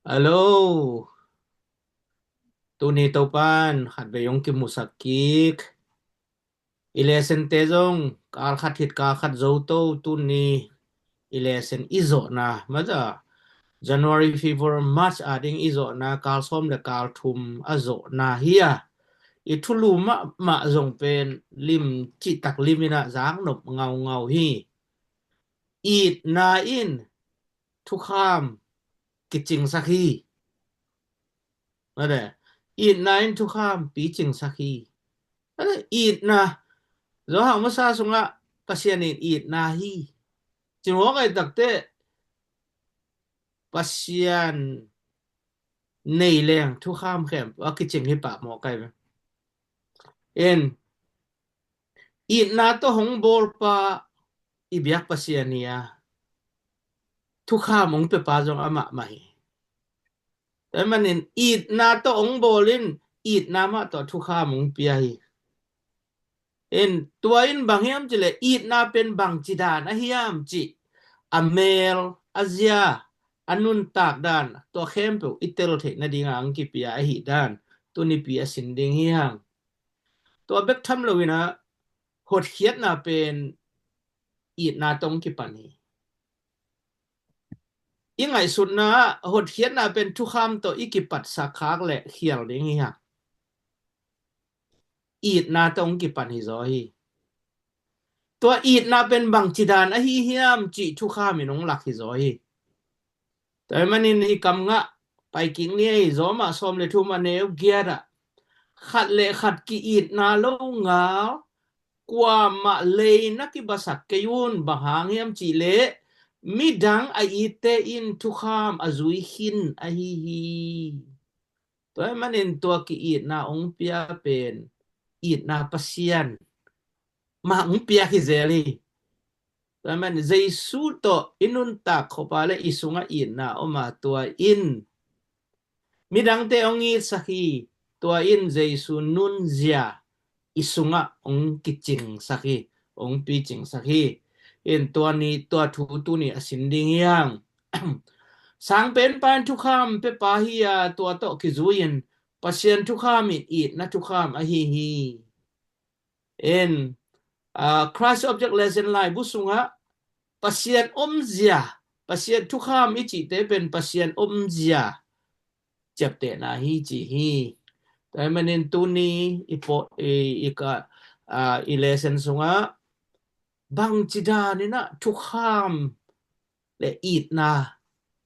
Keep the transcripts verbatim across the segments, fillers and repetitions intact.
Hello. Tuni Topan khat vei hong kimusak kik. I lesson te zong kal khat hit kal khat zo to. Tuni i lesson i zawhna, mata January, February, March a ding i zawhna, kal sawm le kal thum a zawhna hi a, i thulu mahmah zong pen lim cihtak lim in a zak nop ngaungau hi. Itna in thukham kicingsak hi. Mate, itna in thukham picingsak hi. Mate, itna, Johan masa sungah Pasian in itna hi. Cimawh kai takte Pasian nei leng thukham khempeuh a kicing hi pah mawh kai ve. En, itna tawh hong bawlpa i biak Pasian hi a, thukham hong pepa zong amah mah hi. Tua ahih manin itna tawh hong bawl in, itna mah tawh thukham hong pia hi. En, tua in bang hiam cih leh itna pen bangci dan a hiam cih, a mel, a zia, a nuntak dan, tua khempeuh i tel theih nadingah hong kipia ahih dan tunipi a sin ding hi hang. Tua bek tham lo in a, hotkhiatna pen itna tawh hong kipan hi. I ngaihsutna ah hotkhiatna pen thukham tawh i kipatsak khak leh khial ding hi hang. Itna tawh hong kipan hi zaw hi. Tua itna pen bangci dan ahi hiam cih thukham in hong lak hi zaw hi. Tua ahih manin i kam ngah pai kik ni ei, Rom ah sawm le thum a neu giat ah, khat le khat ki-itna lo ngal, kuamah lei na kibasak kei un, bang hang hiam cih leh midang a itte in thukham a zui khin ahi hi. Tua ahih manin tua ki-itna hong pia pen itna Pasian mah hong piak hi zel hi. Tua ahih manin Jesu tawh i nuntak khop a leh i sungah itna om a, tua in midangte hong itsak hi. Tua in Jesu nunzia i sungah hong kicingsak hi, hong picingsak hi. In tua ni, tua thu tuni a sin ding hi hang. Sangpenpa in thukham pepa hi a, tua tawh kizui in Pasian thukham in itna thukham ahi hi. In, ah, Christ Object Lesson laibu sungah Pasian omzia, Pasian thukham i cihte pen Pasian omzia ciaptehna hi ci hi. Tua ahih manin tuni i po, i, i ka, ah, i lesson sungah bangci dan in a thukham le itna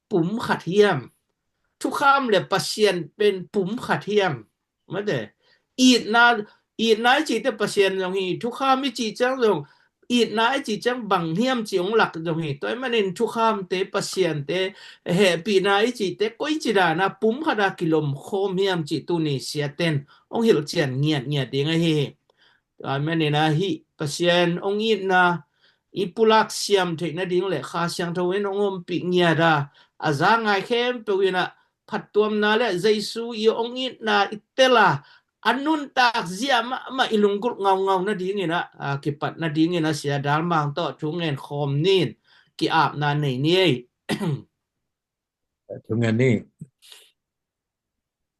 pum khat hiam? Thukham le Pasian pen pum khat hiam? Mate, itna, itna i cihte Pasian zong hi, thukham i cih ciang zong, itna i cih ciang bang hiam cih hong lak zong hi. Tua ahih manin thukhamte, Pasiante, hehpihna i cihte koici dan a pum khat a kilom khawm hiam cih tuni siaten hong hilhcian ngiatngiat ding ahi hi. Tua ahih manin a hih Pasian hong itna i pulak siam theih nading le Kha Siangtho in hong ompih ngiat a, a za ngai khempeuh in a phattuamna le Jesu i hong itna i tel a, a nuntak zia mahmah i lunggulh ngaungau nading in a, a, kipat nading in a Sia Dal Mang tawh thu ngen khawm ni in, ki-apna nei ni ei. Thu ngen ni.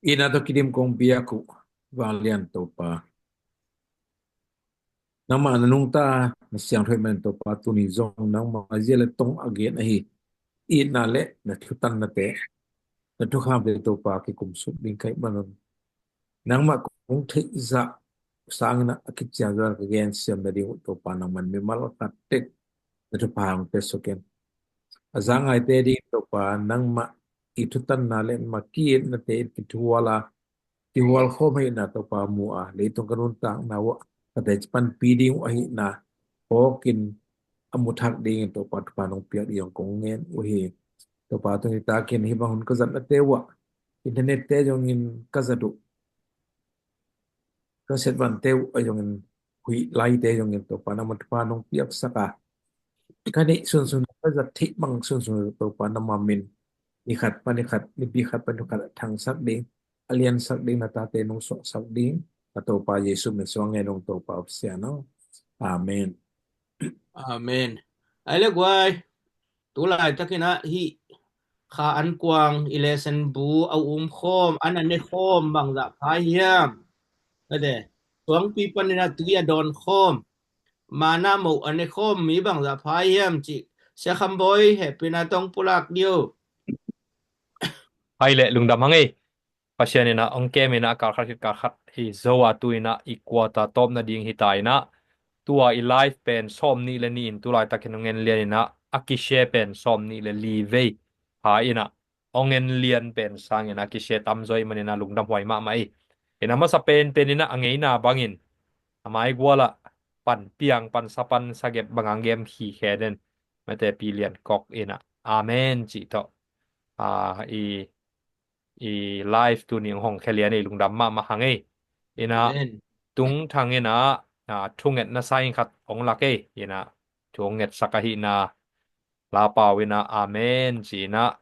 Itna tawh kidim kong biak uh vanglian Topa, nangmah na nungta, na siangtho ahih manin Topa, tuni zong nangmah zia le tong a gen ahi itna le na thutannate, na thukhamte Topa kikum suk ding ka hih manun, nangmah kong theih zah sangin a kician zah ka gen siam nading uh Topa, nangman mimal khat tek na thupha hong pia suk in. A za ngaite ding Topa, nangmah i thutanna le nangmah ki-itnate in kithual a, kihual khawm ahihna Topa mu a, leitung ka nuntakna uah ka teci panpih ding uh ahihna phawkin a mu thak dingin Topa thupha nong piak ding kong ngen uh hi. Topa tuni takin hih bang hun ka zatnate uah, internet te zongin ka zat uh, ka set vante uh a zongin, huih laite zongin Topa nangman thupha nong piaksak a, ka neih sunsun, ka zat theih bang sunsun Topa nangma min ni khat pan ni khat, nipi khat pan ni khat a thangsak ding, a liansak ding, na tate nong suahsak ding, ka Topa Jesu min suang ngen ung Topa Pasian aw. Amen. Amen. Ai le guai, tu laitakin a hih kha an kuang, i lesen bu a um khawm, an a ne khawm bangzah pha hiam? Ate, suangpi panin a tui a dawn khawm, mana moh a ne khawm mi bangzah pha hiam cih Sia Kham Bawi hehpihna tawh pulak dih o. Hai le lungdam hang ei. Pasian in a hong kem in a kal khat khit kal khat hi zo a, tu in a i quarter tawp nading hi ta in a, tua i live pen sawm nih le nih in tu laitakin hong en lian in a, a kishare pen sawm nih le li vei pha in a, hong en lian pen sangin a kishare tam zaw ahih manin a lungdam huai mahmah ei. In a masa penpen in a, a ngeina bangin a maigual ah pan piang, pan sa, pan sa gep bang a hong gem hi khe den, mate Pi Lian Kok in a, amen cih tawh, a, i i live tuni hong khia lian ei, lungdam mahmah hang ei. In a, amen. Tung Thang in a, a, thungetna sign khat hong lak ei. In a, thu hong ngetsak ahihna, lapau in a, amen ci in a,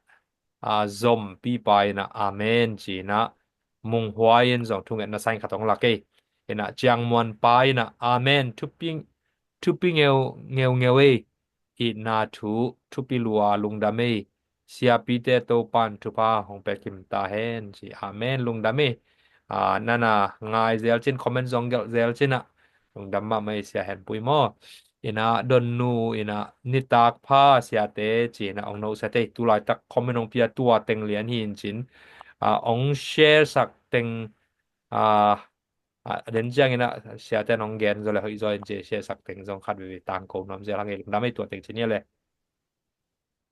a, Zom Pipa in a, amen ci in a, Mung Huai in zong thungetna sign khat hong lak ei. In a, Ciang Muan Pa in a, amen, thupi, thupi ngeu, ngeu, ngeu ei. Itna thu thupi lua, lungdam ei. Siapite Topan thupha hong pia kim ta hen ci. Amen, lungdam ei. A, nana ngai zel cin, comment zong gelh zel cin a, lungdam mahmah ei, Sia Hen Pui maw. In a, Don Nu in a, nitak pha siate ci in a, hong noset ei. Tu laitak comment hong pia, tua teng lian hi in cin. A, hong share sak teng, a, a, den ciangin a, siate in hong gen zaw le hoih zaw in ci, share sak teng zong khat veve tangko nuam zel hang ei, lungdam ei, tua teng ci ni le.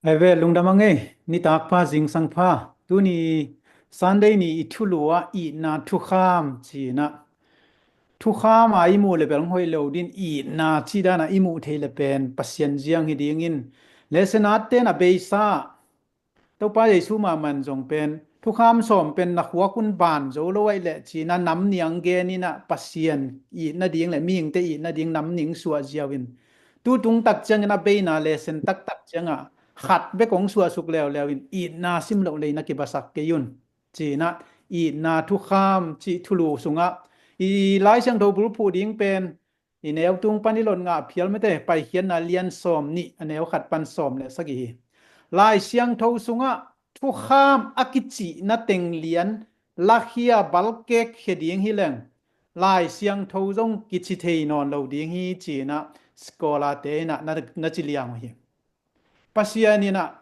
Ai ve, lungdam hang ei, nitak pha, zingsang pha. Tuni Sunday ni i thulu ah itna thukham ci in a, thukham a i muh le bel hong hoih lo ding, itna cih dan a i muh thei le pen Pasian ziang hi dingin, lesen atte in a beisa Topa Jesu mahmah in zong pen, thukham sawm pen na khuak un ban zo lo ahih leh ci in a, nam nih hong gen in a, Pasian itna ding le mihingte itna ding nam nih hong suah ziau in, tu tung tak ciangin a beina lesen taktak ciangah khat bek hong suahsuk leuleu in, itna sim loh lei na kibasak kei un ci in a, itna thukham cih thulu sungah i Lai Siangtho bulphuh ding pen i neu tung pan i lot ngah phial mate, Paikhiatna lian sawm nih, a neu khat pan sawm le sagih hi. Lai Siangtho sungah thukham a kicihna teng lian lakhia balkek khia ding hi leng, Lai Siangtho zong kici thei nawn lo ding hi ci in a, scholar-te in a na, na ci liang uh hi. Pasian in a,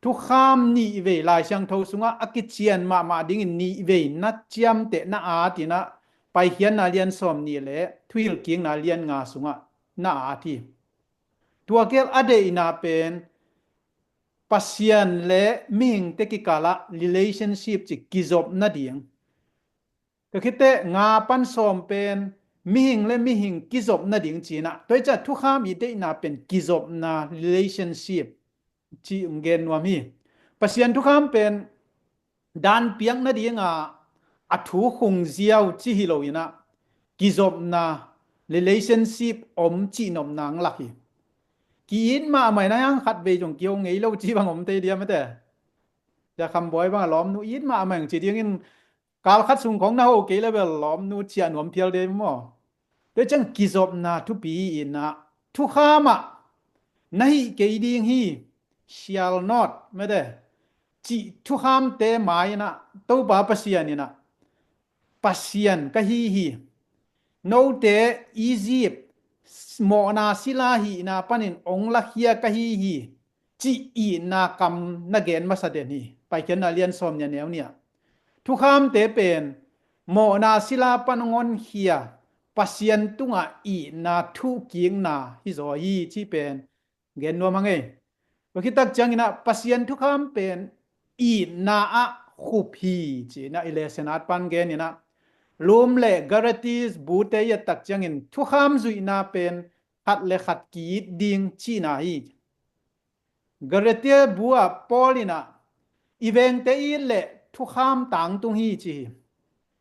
thukham nih vei, Lai Siangtho sungah a kician mahmah dingin nih vei na ciamteh, na at in a, Paikhiatna lian sawm nih le Thuhilhkikna lian nga sungah na at hi. Tua khit a deihna pen Pasian le mihingte kikal ah relationship ci, kizopna ding. Tua khit teh nga pan sawm pen mihing le mihing kizopna ding ci in a, tua hi ciang thukham i deihna pen kizopna, relationship cih hong gen nuam hi. Pasian thukham pen dan piakna ding a, a thu khung ziau ci hi lo in a, kizopna, relationship om cihnopna hong lak hi. Ki-it mahmah in a, hang khat vei zong kiho ngei lo ci bang om thei diam mate. Sia Kham Bawi bang a lawmnu it mahmah in ci dingin, kal khat sung khong na ho kei le bel lawmnu ciah nuam phial ding maw. Tua ciang kizopna thupi in a, thukham ah na hih kei ding hi, shall not, mate, cih thukhamte mai in a, Topa Pasian in a, Pasian ka hi hi, note Egypt mawhna sila hihna panin hong lakhia ka hi hi, cih itna kam na gen masa den hi. Paikhiatna lian sawm nih, a neu nih ah, thukhamte pen mawhna sila pan hong honkhia Pasian tungah itna thuhkikna hi zaw hi cih pen gen nuam hang ei. Tua khit tak ciangin a, Pasian thukham pen itna ah khup hi ci in a, i lesen at pan gen in a, Rom le Galati bute i et tak ciangin thukham zuihna pen khat le khat ki-it ding cihna hi. Galati bu ah Paul in a, i vengte it leh thukham tangtung hi ci hi.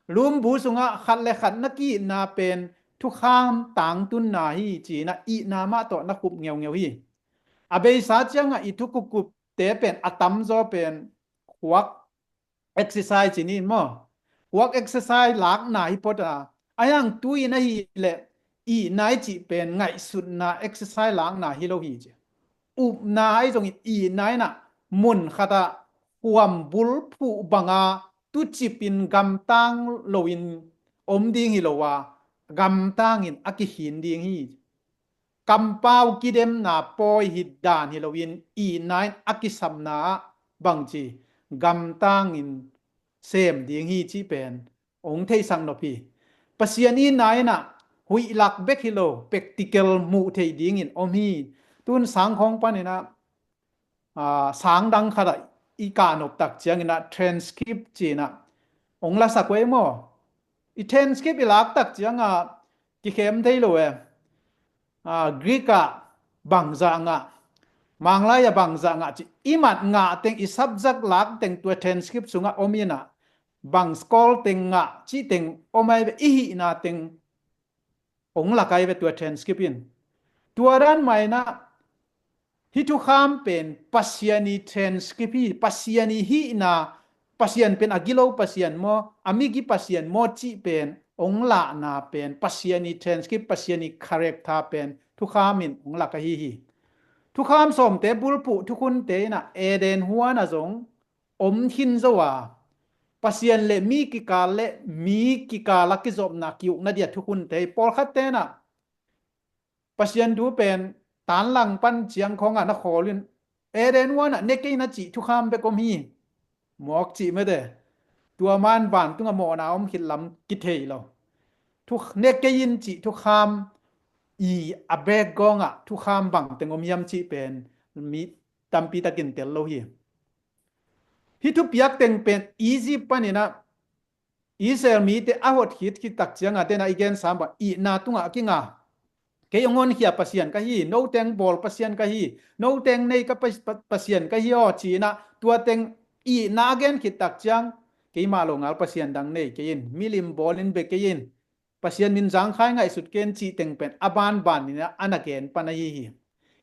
Rom bu sungah khat le khat na ki-itna pen thukham tangtunna hi ci in a, itna mah tawh na khup ngeungeu hi. A beisa ciangah i thu kupkupte pen a tamzaw pen khuak exercise ci ni maw. Khuak exercise lakna hi phot a, a hang tu in ahih leh itna i cih pen ngaihsutna exercise lakna hi lo hi ci. Upna ahi zongin itna in a, mun khat ah khuam bulphuh banga tucipin gamtang loin om ding hi lo a, gamtangin a kikhin ding hi. Kampau kidemna pawi hi dan hi loin itna in a kisapna ah bangci gamtangin sem ding hi cih pen hong theisak nop hi. Pasian itna in ah huih lak bek hi lo, practical muh theih dingin om hi. Tun sang khawng panin ah, aa, sang dang khat ah i kah nop tak ciangin ah transcript ci-in ah hong lasak uh ei maw? I transcript i lak tak ciangah kikhem thei lo e. Aa, Greek ah bangzah ngah, Manglai ah bangzah ngah ci, i mat ngah teng, i subject lak teng tua transcript sungah om in ah, bang skol teng ngah cih teng om ai ve, i hihna teng hong lak ai ve tua transcript in. Tua dan mah in ah hih thukham pen Pasian i transcript hi, Pasian i hihna, Pasian pen a gilo Pasian maw, a migi Pasian maw cih pen hong lahna pen Pasian i transcript, Pasian i character pen thukham in hong lak ahi hi. Thukham sawmte bulphuh thukhunte in ah Eden huan ah zong om khin zo a, Pasian le mi kikal le mi kikal a kizopna ki-ukna dia thukhunte hi. Pawlkhatte in ah Pasian thu pen tanlang pan ciang khawngah na khawl in, Eden huan ah ne kei na cih thukham bek om hi. Mawk cih mete. Tua man vantungah mawhna om khit lam kithei lo. Thu ne kei in cih thukham i a background ah thukham bangteng om hiam cih pen mi tampi takin tel lo hi. Hih thupiak teng pen Egypt panin ah Israel mite a hot khit khit tak ciangah tena i gensa bang itna tungah a kinga. Kei hong honkhia Pasian ka hi, noteng bawl Pasian ka hi, noteng nei ka pa-, pa-, Pasian ka hi aw ci-in ah tua teng itna a gen khit tak ciang keimah lo ngal Pasian dang nei kei in, milim bawl in bia kei in, Pasian min zangkhai ngaihsut kei in cih teng pen a banban in ah a na gen pan ahi hi.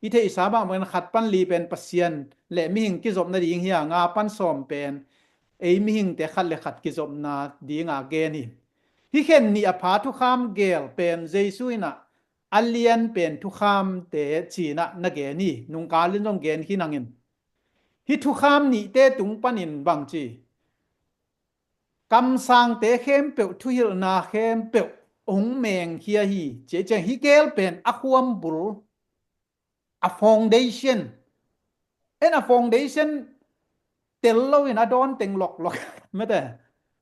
I theihsa bangbangin khat pan li pen Pasian le mihing kizopna ding hi a, nga pan sawm pen ei mihingte khat le khat kizopna dinga gen hi. Hih khen nih a pha thukham gel pen Jesu in ah a lian pen thukhamte ci-in ah na gen hi, nungkal in zong gen khin hangin. Hih thukham nihte tung panin bangci kamsangte khempeuh, thuhilhna khempeuh hong mengkhia hi. Ciai ciang hih gel pen a khuam bul, a foundation. En a foundation tel loin a dawn teng loklok mete.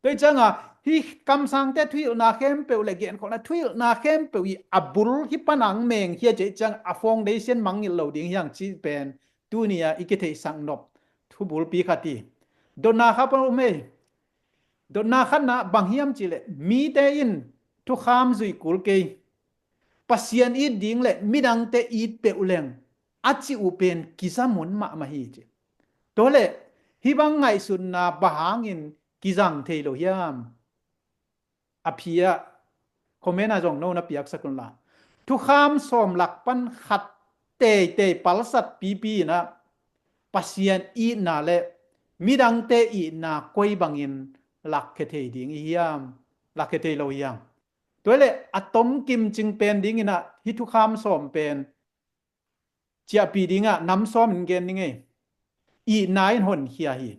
Tua ciangah hih kamsangte thuhilhna khempeuh le genkholhna thuhilhna khempeuh i a bul hih panang mengkhia ciai ciang a foundation mangngilh lo ding hi hang cih pen tuni-a i kitheihsak nop thubulpi khat hi. Dotna khat pan um ei. Dotna khatna bang hiam cihleh mite in thukham zuih kul kei, Pasian it ding le midangte it peuh leng a cih uh pen kizamun mahmah hi ci. Tua le hih bang ngaihsutna bang hangin kizang thei lo hiam? A phi-ah comment ah zong no na piaksak unla. Thukham sawm lak pan khat teitei palsat pipi in ah Pasian itna le midangte itna koi bangin lakkhia thei ding i hiam, lakkhia thei lo hiam? Tua le a tom kimcing pen dingin ah hih thukham sawm pen ciahpih dingah nam sawm in gen ning ei. Itna in honkhia hi.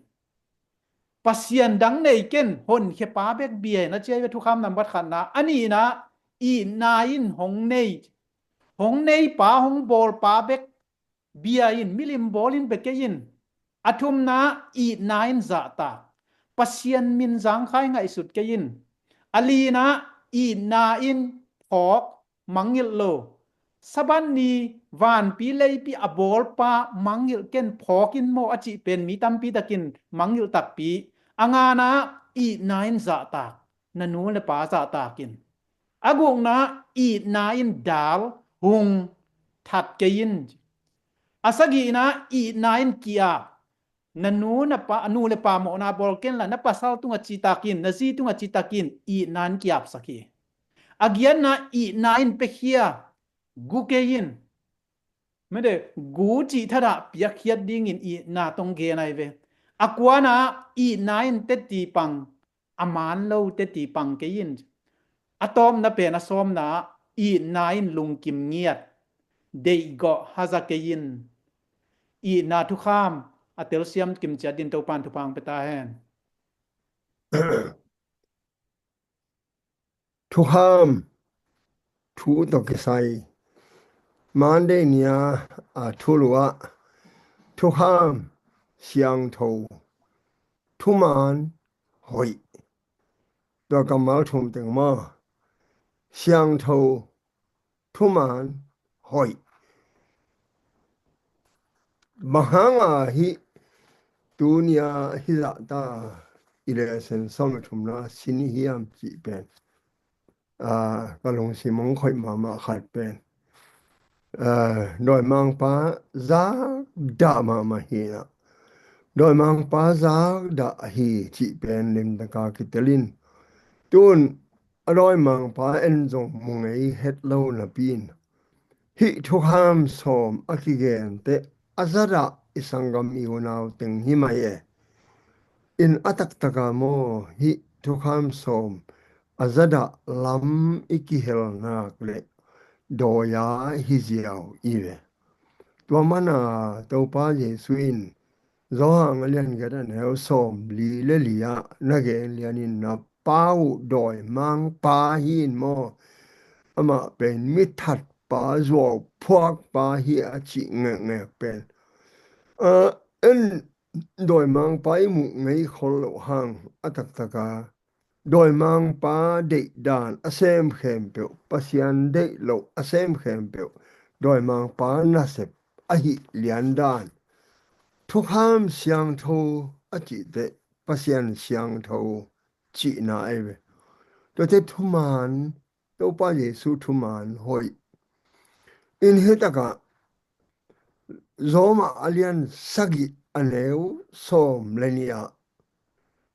Pasian dang nei ken, honkhia pa bek bia in a ci ai ve thukham nambat khatna. A nihna, itna in hong nei, hong nei pa, hong bawl pa bek bia in, milim bawl in bia kei in. A thumna, itna in zahtak, Pasian min zangkhai ngaihsut kei in. A lina, itna in phawk mangngilh lo. Sabbath ni vanpi leipi a bawlpa mangngilh ken phawk in maw a cih pen mi tampi takin mangngilh takpi. A ngana, itna in zahtak, na nu le pa zahtak in. A gukna, itna in dal, hung, that kei in. A sagihna, itna in ki-ap, na nu na pa, nu le pa mawhna bawl kenla, na pasal tungah citak in, na zi tungah citak in, itna in ki-apsak hi. A giatna, itna in piakhia, gu kei in. Mede, gu cih thadah piakkhiat dingin itna tong gen ai ve. A kuana, itna in teti pang, a man lo teti pang kei in. A tawpna pen a sawmna, itna in lungkim ngiat, deihgawh haza kei in. Itna thukham, a telsiam kim ciat din Topan thupha hong pia ta hen. Thukham thu tawh kisai Monday ni-a, a thulu ah thukham siangtho, thuman hoih, tua kammal thum teng maw, siangtho, thuman hoih. Bang hanga hih tuni-a hih zahta i lesson sawm le thumna sin i hiam cih pen, aa, ka lungsim hong khoih mahmah khat pen, aa, dawimangpa zakdah mahmah hi-in ah, dawimangpa zakdah hi cih pen limtaka kitel in, tun a dawimangpa en zong mu ngei het lo napi-in, hih thukham sawm a kigenteh a zadah i sanggam i unau teng hi mai e. In a taktaka maw, hih thukham sawm a zadah lam i kihel nak leh dawi-a hi ziau i ve. Tua mana Topa Jesu in Johan a lian giat a neu sawm li le li-ah na gen lianin, na Pa uh dawimangpa hi in maw, amah pen mithatpa, zuauphuakpa hi a cih ngekngek pen, a, en dawimangpa i muh ngei khol loh hang a taktaka dawimangpa deihdan a sem khempeuh, Pasian deih loh a sem khempeuh dawimangpa nasep ahih liandan. Thukham siangtho a cihteh Pasian siangtho cihna ahi ve. Tuate thuman, Topa Jesu thuman hoih. In hitakah Roma a lian sagih a neu sawm le nih ah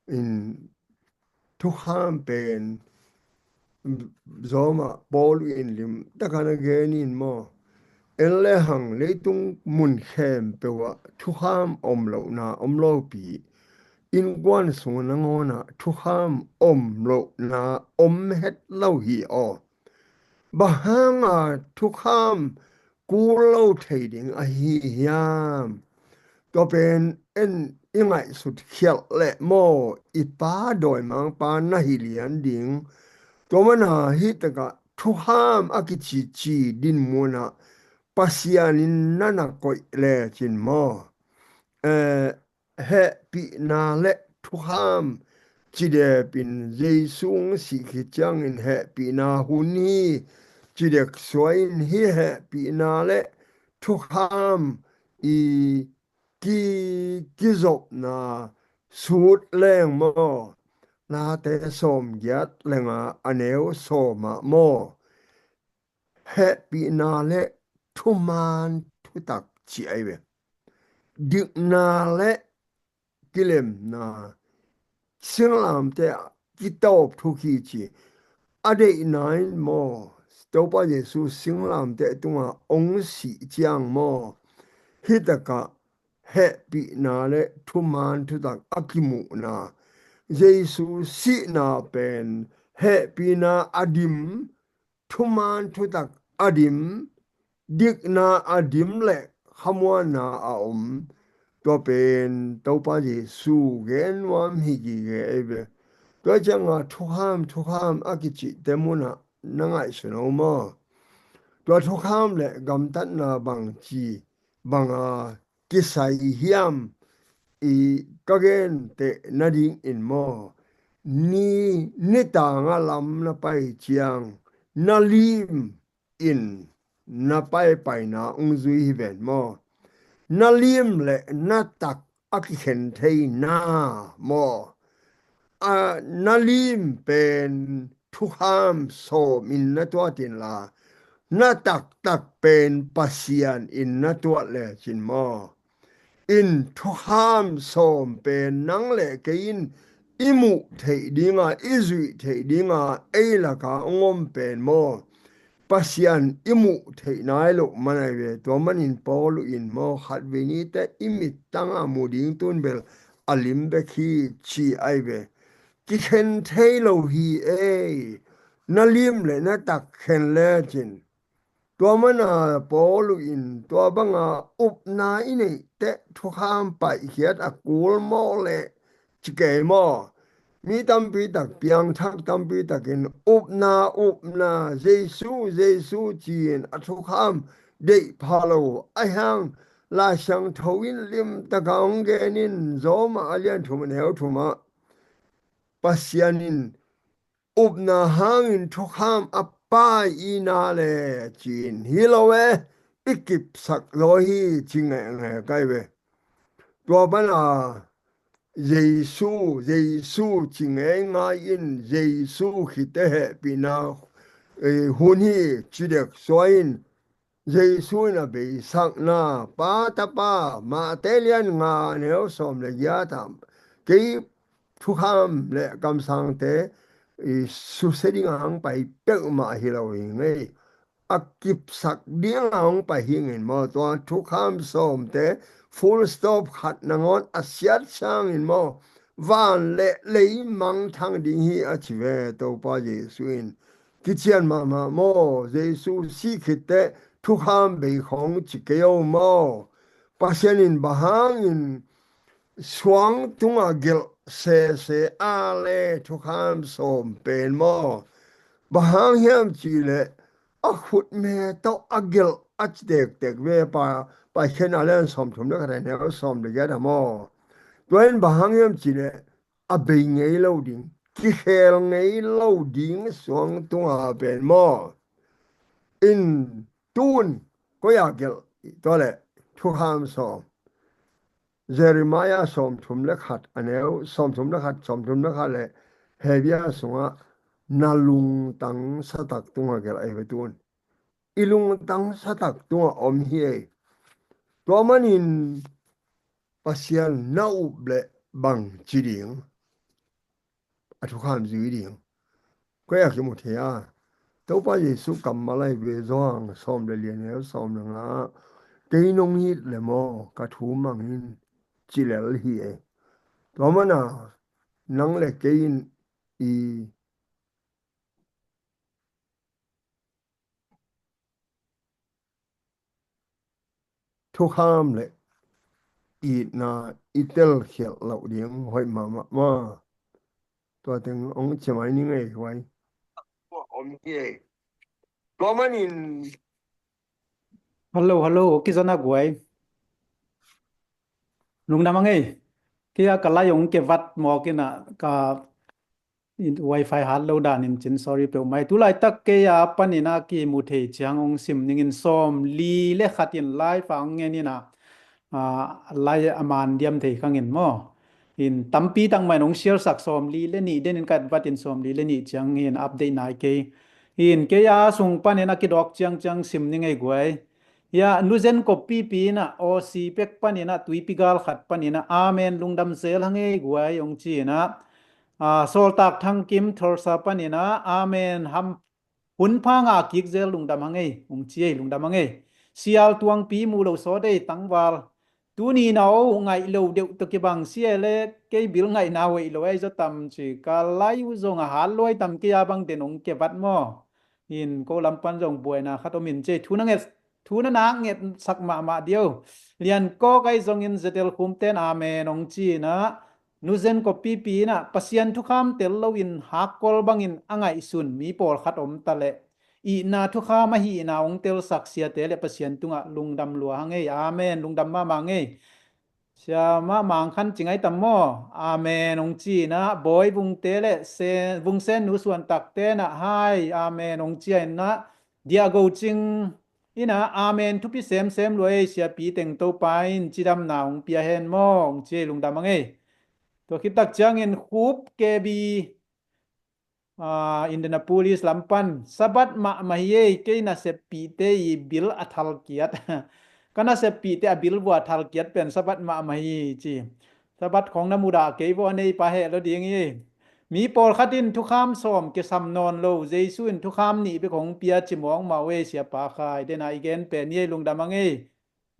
in thukham pen Roma Paul in limtakin a gen in maw, en le hang leitung mun khempeuh ah thukham om lohna om lopi, innkuan sungah nangawnah thukham om lohna om het lo hi aw. Bang hanga thukham kul lo thei ding ahi hiam? Tua pen en i ngaihsut khialh leh maw, i Pa dawimangpa na hi lian ding. Tua mana hitakah thukham a kici ci dinmunah Pasian in na na koih lecin maw, eh, hehpihna le thukham cidep in, Jesu hong sih khit ciangin hehpihna hun hi cidek suai in, hih hehpihna le thukham i ki, kizopna sut leng maw, Late sawmgiat le nga a neu sawm ah maw, hehpihna le thuman thutak ci ahi ve. Dikna le kilemna, singlamteh ah kitawp thuk hi ci. A deihna in maw, Topa Jesu singlamteh tungah hong sih ciang maw, hitakah hehpihna le thuman thutak a kimuhna, Jesu sihna pen hehpihna a dim, thuman thutak a dim, dikna a dim le khamuanna a om. Tua pen Topa Jesu gen nuam hi gige ei ve. Tua cianga thukham, thukham a kicihte munah na ngaihsun aw maw? Tua thukham le gamtatna bangci banga kisai hiam i ka genteh nadingin maw, ni, nitanga lam na pai ciang na lim in na paipaina hong zui hi ven maw? Na lim le na tak a kikhen theina maw? A, na lim pen thukham sawm in na tuat inla, na taktak pen Pasian in na tuat lecin maw, in thukham sawm pen nang le kei in i muh theih dinga, i zuih theih dinga ei laka hong om pen maw, Pasian i muh theih nai loh man ahi ve. Tua manin Paul in maw, khatvei nite i mittanga mu ding tun bel a lim bek hi ci ahi ve. Kikhen thei lo hi ei. Na lim le na tak khen lecin Tua mana Paul in tua banga upna i neih teh thukham paihkhiat a kul mawh leh ci kei maw? Mi tampi tak, piangthak tampi takin upna, upna, Jesu, Jesu ci-in a thukham deih pha lo. Ahi hang Lai Siangtho in limtak a hong gen in, Rom a lian thum a neu thum ah Pasian in upna hangin thukham a pai i na le ci-in, hi lo e, i kipsak zaw hi ci ngeingei kai ve. Tua pana Jesu, Jesu ci ngeingai in, Jesu khite hehpihna, eh, hun hi ci dek suai in, Jesu in a beisakna, Pa, Tapa, Mate lian nga neu sawm le giat ah, kei thukham le kamsangte i susia ding a hong pai peuhmah hi lo hi ngei. A kipsak ding a hong pai hi ngei maw? Tua thukham sawmte full stop khat nangawn a siat sangin maw, van le lei mangthang ding hi a ci ve Topa Jesu in. Kician mahmah maw? Jesu sih khit teh thukham bei khawng ci kei o maw? Pasian in bang hangin suang tunga gelh sese a le thukham sawm pen maw? Bang hang hiam cihleh a khutme tawh a gelh a ci tektek ve. Pa, Paikhiatna lian sawmthum le khat a neu sawm le giat ah maw? Tua in bang hang hiam cihleh a bei ngei lo ding, kikhel ngei lo ding suang tunga pen maw? In tun koi a gelh? Tua le thukham sawm, Jeremiah sawmthum le khat a neu sawmthum le khat, sawmthum le khat le Hebrew sungah na lungtang satak tunga gelh ahi ve tun. I lungtang satak tunga om hi ei. Tua manin Pasian na up le bang ci ding? A thukham zui ding. Koi a kimu thei a, Topa Jesu kammal ahi ve, Johan sawm le li a neu sawm le nga, kei nong it le maw, ka thu mang in ci lel hi ei. Tua mana nang le kei in i thukham le itna i telkhialh loh ding hoih mahmah maw? Tua teng hong ci mai ni ngei guai. Tua om hi ei. Tua manin. Hello, hello, kizana guai. Lungdam a ngei. Kei a ka lai hong ke vat mawk in a ka wifi hat lo dan in cin sorry peuhmah ei. Tulaitak kei a panin a kimu thei ciang hong sim ning in, sawm li le khat in live a hong ngen in a, a, lai a man diam thei khang in maw? In tampi tak mah in hong share sak, sawm li le nih den in ka vat in sawm li le nih ciang in update nai kei. In kei a sung panin a kidawk ciangciang sim ning ei guai. Hia, nuzen kop pipi in a, Aussie pek panin a, tuipi gal khat panin a, amen, lungdam zel hang ei guai, hong ci in a, a, Sawltak Thangkim Tulsa panin a, amen, ham, hun pha ngah kik zel, lungdam hang ei, hong ci ei, lungdam hang ei. Sial Tuangpi mu lo sawt ei, tangval. Tuni na o ngaih lo deuh tawh kibang sia le, kei bil ngaihna hoih lo ei zaw tam ci, ka lai uh zong a hat luai tam kei a bang den hong ke vat maw? In ko lam pan zong buaina khat om in ci ei, thu na nget, thu na nak ngetsak mahmah dih o. Lian kawk ahi zongin Zetel Khum ten amen hong ci in a, nuzen kop pipi in a, Pasian thukham tel loin hakkol bangin a ngaihsun mi pawlkhat om ta leh, itna thukham ahihna hong telsak siate le Pasian tungah lungdam lua hang ei, amen, lungdam mahmah hang ei. Sia mahmah hang khan ci ngai tam maw? Amen hong ci in a, Bawi Vungte le Sen, Vungsen nu suantak ten a, hai, amen hong ci a in a, Diahgo Cing in a, amen, thupi semsem lua ei, siapi teng Topa in cidamna hong pia hen maw, hong ci ei, lungdam hang ei. Tua khit tak ciangin Khup K B, ah, Indianapolis lam pan, Sabbath mahmah hi ei, kei naseppihte i bil a thalkiat. Ka naseppihte a bil vua thalkiat pen Sabbath mahmah hi ci. Sabbath khawng na mudah kei vua, nei pa heh lo ding hi. Mi pawlkhat in thukham sawm kisam nawn lo, Jesu in thukham nih bek hong pia ci mawkmawk uh ei, siapa khai. Den a i gen pen hi ei, lungdam hang ei.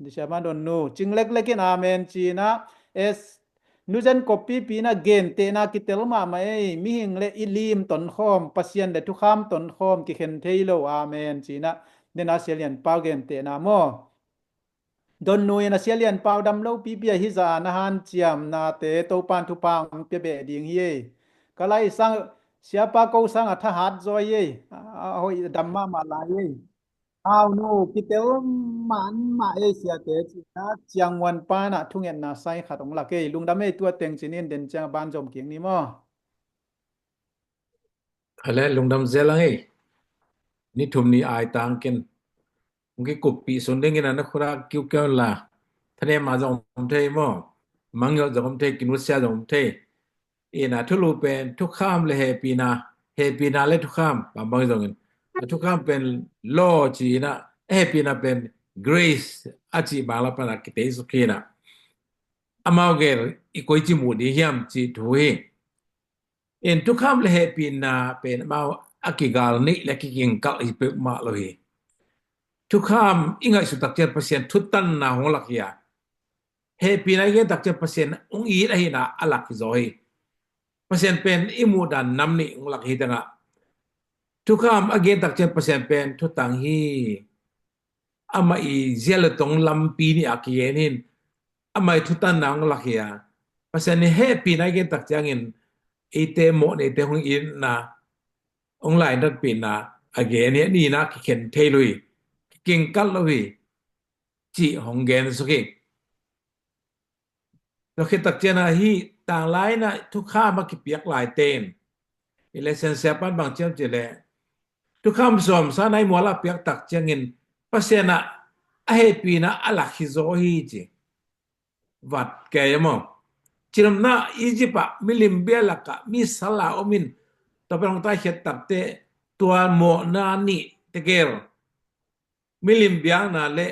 Disiama don nu cing leklek in amen ci in a, es, nuzen kop pipi in a, gentehna kitel mahmah ei, mihing le i lim tonkhawm, Pasian le thukham tonkhawm kikhen thei lo, amen ci in a, Tua na Sia Lian Pau gentehna maw? Donnui in a Sia Lian Pau dam lopipi a hi zah a na hanciamnate Topan thupha hong pia beh ding hi ei. Ka lai sang, siapa ko sang a thahat zaw hi ei. A, a hoih dam mahmah lai ei. Hau nu, kitel mahmah ei siate cihna, Ciang Muan pan ah thungetna sai khat hong lak ei. Lungdam ei, tua teng ci-in den ciang a ban zom kik ni maw? Ale, lungdam zel ang ei. Ni thum ni ai tang ken. Hong kikuppih sun dingin a na khut ah kiukiau la. Thanem a zong om thei maw? Mangngilh zong om thei, kinusia zong om thei. Ina thulu pen thukham le hehpihna, hehpihna le thukham, bangbang zongin. A thukham pen law ci-in a, hehpihna pen grace a cih bang la pan a kiteisuk hi-in a. Amau gel i koici muh ding hiam cih thu hi. In thukham le hehpihna pen amau a kigal nih le kikingkalh hi peuhmah lo hi. Thukham i ngaihsut tak ciang Pasian thutanna hong lak hi a, hehpihna i gen tak ciang Pasian hong it ahihna a lak hi zaw hi. Pasian pen i muhdan nam nih hong lak hi tangah, thukham a gen tak ciang Pasian pen thutang hi. Amah i zia le tong lampi nih a kigen hi-in, amah i thutanna hong lak hi a, Pasian i hehpihna i gen tak ciangin eite mawhneite hong itna, hong lainatpihna a gen hi a, nihna kikhen thei lo hi, kikingkalh lo hi, cih hong gensuk hi. Tua khit tak ciang a hih tanglai in a thukham a kipiak laite in, i lesson siapan bang ci hiam cih leh, thukham sawm Sinai mual ah piak tak ciangin Pasian ah a hehpihna a lak hi zaw hi ci. Vat kei a maw? Cinopna Egypt ah milim bialak ah mi sal a om in, tua pen hong taikhiat takteh tua mawhna nih tegel milim biakna le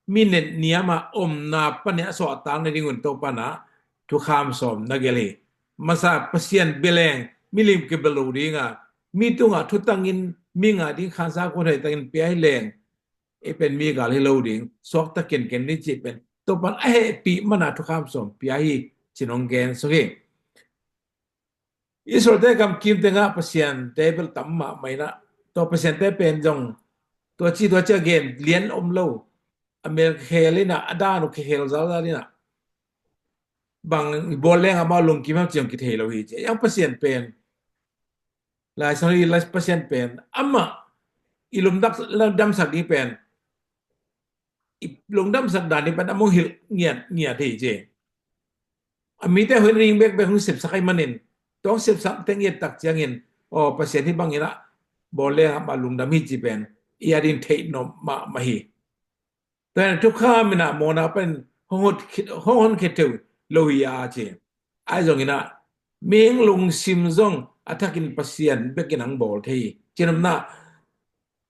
mi netniam a omna pan i a suahtak nadingun Topan a thukham sawm na gelh hi. Masa Pasian bia leng milim kibia lo ding a, mi tungah thutangin mi ngah ding khansa khuathei takin pia hi leng, ei pen mi gal hi lo ding, suakta kenken ni cih pen Topan a hehpih man a thukham sawm pia hi ci-in hong gensuk hi. Israelte gamkim tengah pasiante bel tam mahmah in a, tua pasiante pen zong tua ci tua ci a gen lian om lo. A mel khel in a, a dan uh khel zalzal in a, bang bawl leng amau lungkim hiam cih zong kithei lo hi ci. Ei Pasian pen, Lai Siangtho i Lai Pasian pen, amah i lungdam, lungdamsak ding pen, i lungdamsak dan ding pen amah hong hilh ngiat ngiat hi ci. A mite hong ring bekbek hong sepsak ahih manin, tua hong sepsak teng i et tak ciangin, aw, Pasian hih bangin a bawl leng amah lungdam hi ci pen i a ding theih nop mahmah hi. Tua in a thukham in a mawhna pan hong hon khit, hong hon khit thei lo hi a ci. Ahi zongin a, mihing lungsim zong a thakin Pasian bekin hong bawl thei hi. Cinopna,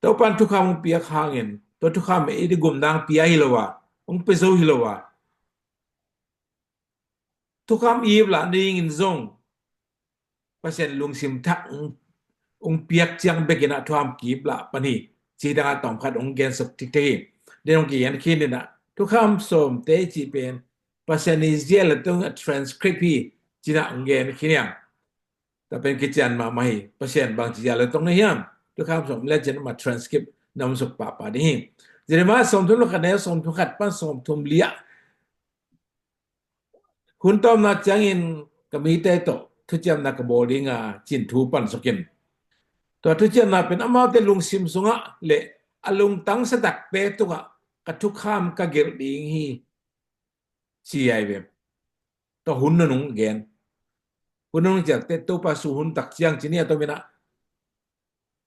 Topan thukham hong piak hangin, tua thukham ei ding gupna hong pia hi lo a, hong pia zo hi lo a, thukham i ip lah nadingin zong Pasian lungsim thak hong, hong piak ciang bekin a thukham ki ip lah pan hi. Ci dang a tawmkhat hong gensuk thei hi. Den hong kigen khin in a, thukham sawmte cih pen Pasian i zia le tong a transcript hi ci-in a hong gen khin hi a. Tua pen kician mahmah hi. Pasian bangci zia le tong na hiam, thukham sawm le cin amah transcript na om suk pahpah ding hi. Jeremiah sawmthum le khat, neu sawmthum khat pan sawmthum li ah, hun tawmna ciangin ka mite tawh thuciamna ka bawl ding a, ci-in thu pan suk in. Tua thuciamna pen amaute lungsim sungah le a lungtang satak pek tungah ka thukham ka gelh ding hi, ci ahi ve. Tua hun nunung gen. Hun nunung ciangte Topa Jesu hun tak ciang ci ni a, tua min a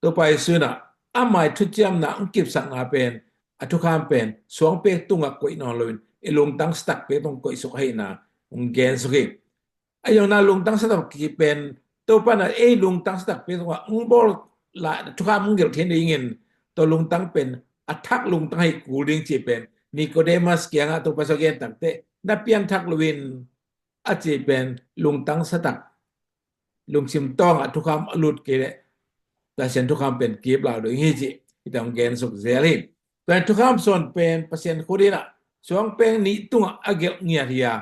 Topa Jesu in a, amah i thuciamna hong kipsakna pen, a thukham pen suang pek tungah koih nawn loin, i lungtang satak pek tungah koihsuk ahihna hong gensuk hi. Ahi zongin a lungtang satak pek pen, Topa in a ei lungtang satak pek tungah hong bawl lai, thukham hong gelh theih nadingin, tua lungtang pen a thak lungtang hi kul ding cih pen, Nicodemus kiangah Topa Jesu a gen takteh, na pianthak loin a cih pen lungtang satak, lungsim tawngah thukham a lut kei leh Pasian thukham pen ki ip lah lo ding hi cih hih teng hong gensuk zel hi. Tua in thukham sawm pen Pasian khut in a suang pek nih tungah a gelh ngiat hi a,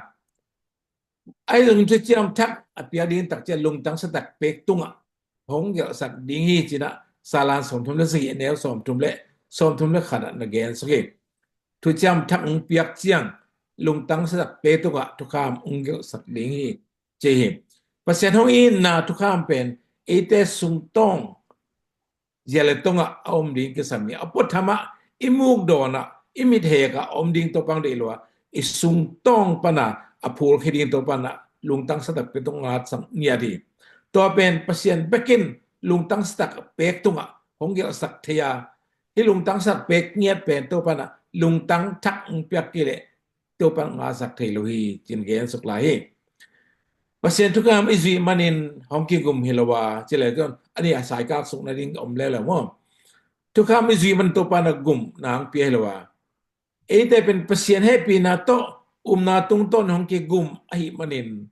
ahi zongin thuciam thak a piak ding tak ciang lungtang satak pek tungah hong gelhsak ding hi ci-in a, Salan sawmthum le sagih, neu sawmthum le sawmthum le khat ah na gen suk hi. Thuciam thak hong piak ciang lungtang satak pek tungah thukham hong gelhsak ding hi, ci hi. Pasian hong itna thukham pen eite sungtawng zia le tongah a om ding kisam hi. A puatham ah, i mukdawn ah, i mithek ah a om ding Topa hong deih lo a, i sungtawng pana a phulkhia ding Topa na lungtang satak pek tungah ngatsak ngiat hi. Tua pen Pasian bekin lungtang satak pek tungah hong gelhsak thei a, hih lungtang satak pek ngiat pen Topa na lungtang thak hong piak kei leh Topa ngatsak thei lo hi, ci-in gen suk lai hi. Pasian thukham i zuih manin hong kigum hi lo a, ci le tuan, a nih a saikak suk nading om leuleu maw. Thukham i zuih man Topa na gum na hong pia hi lo a. Eite pen Pasian hehpihna tawh upna tungtawn hong kigum ahih manin,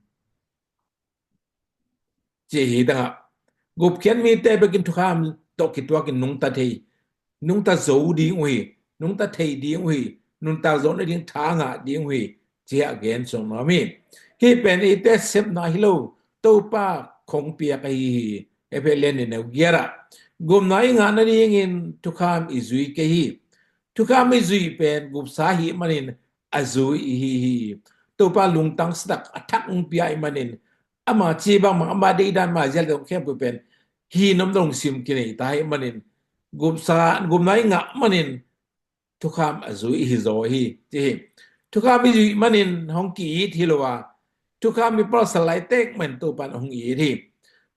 ci hi. Tangah gupkhiat mite bekin thukham tawh kituakin nungta thei, nungta zo ding uh hi, nungta thei ding uh hi, nuntak zo nading tha ngah ding uh hi, ci-a gen suk nuam hi. Hih pen eite sepna hi lo, Topa khong piak ahi hi. Efesa lian nih neu giat ah, gupna i ngah nadingin thukham i zui kei hi. Thukham i zuih pen gupsa ahih manin a zui i hi hi. Topa lungtang satak a thak hong pia ahih manin, ama ci bangmah, ama deihdan, ama zia le tong khempeuh pen hi nop dong sim kinei ta ahih manin, gupsa, gupna i ngah manin thukham a zui i hi zaw hi, ci hi. Thukham i zuih manin hong ki-it hi lo a, thukham i palsal laitak manin Topa in hong it hi.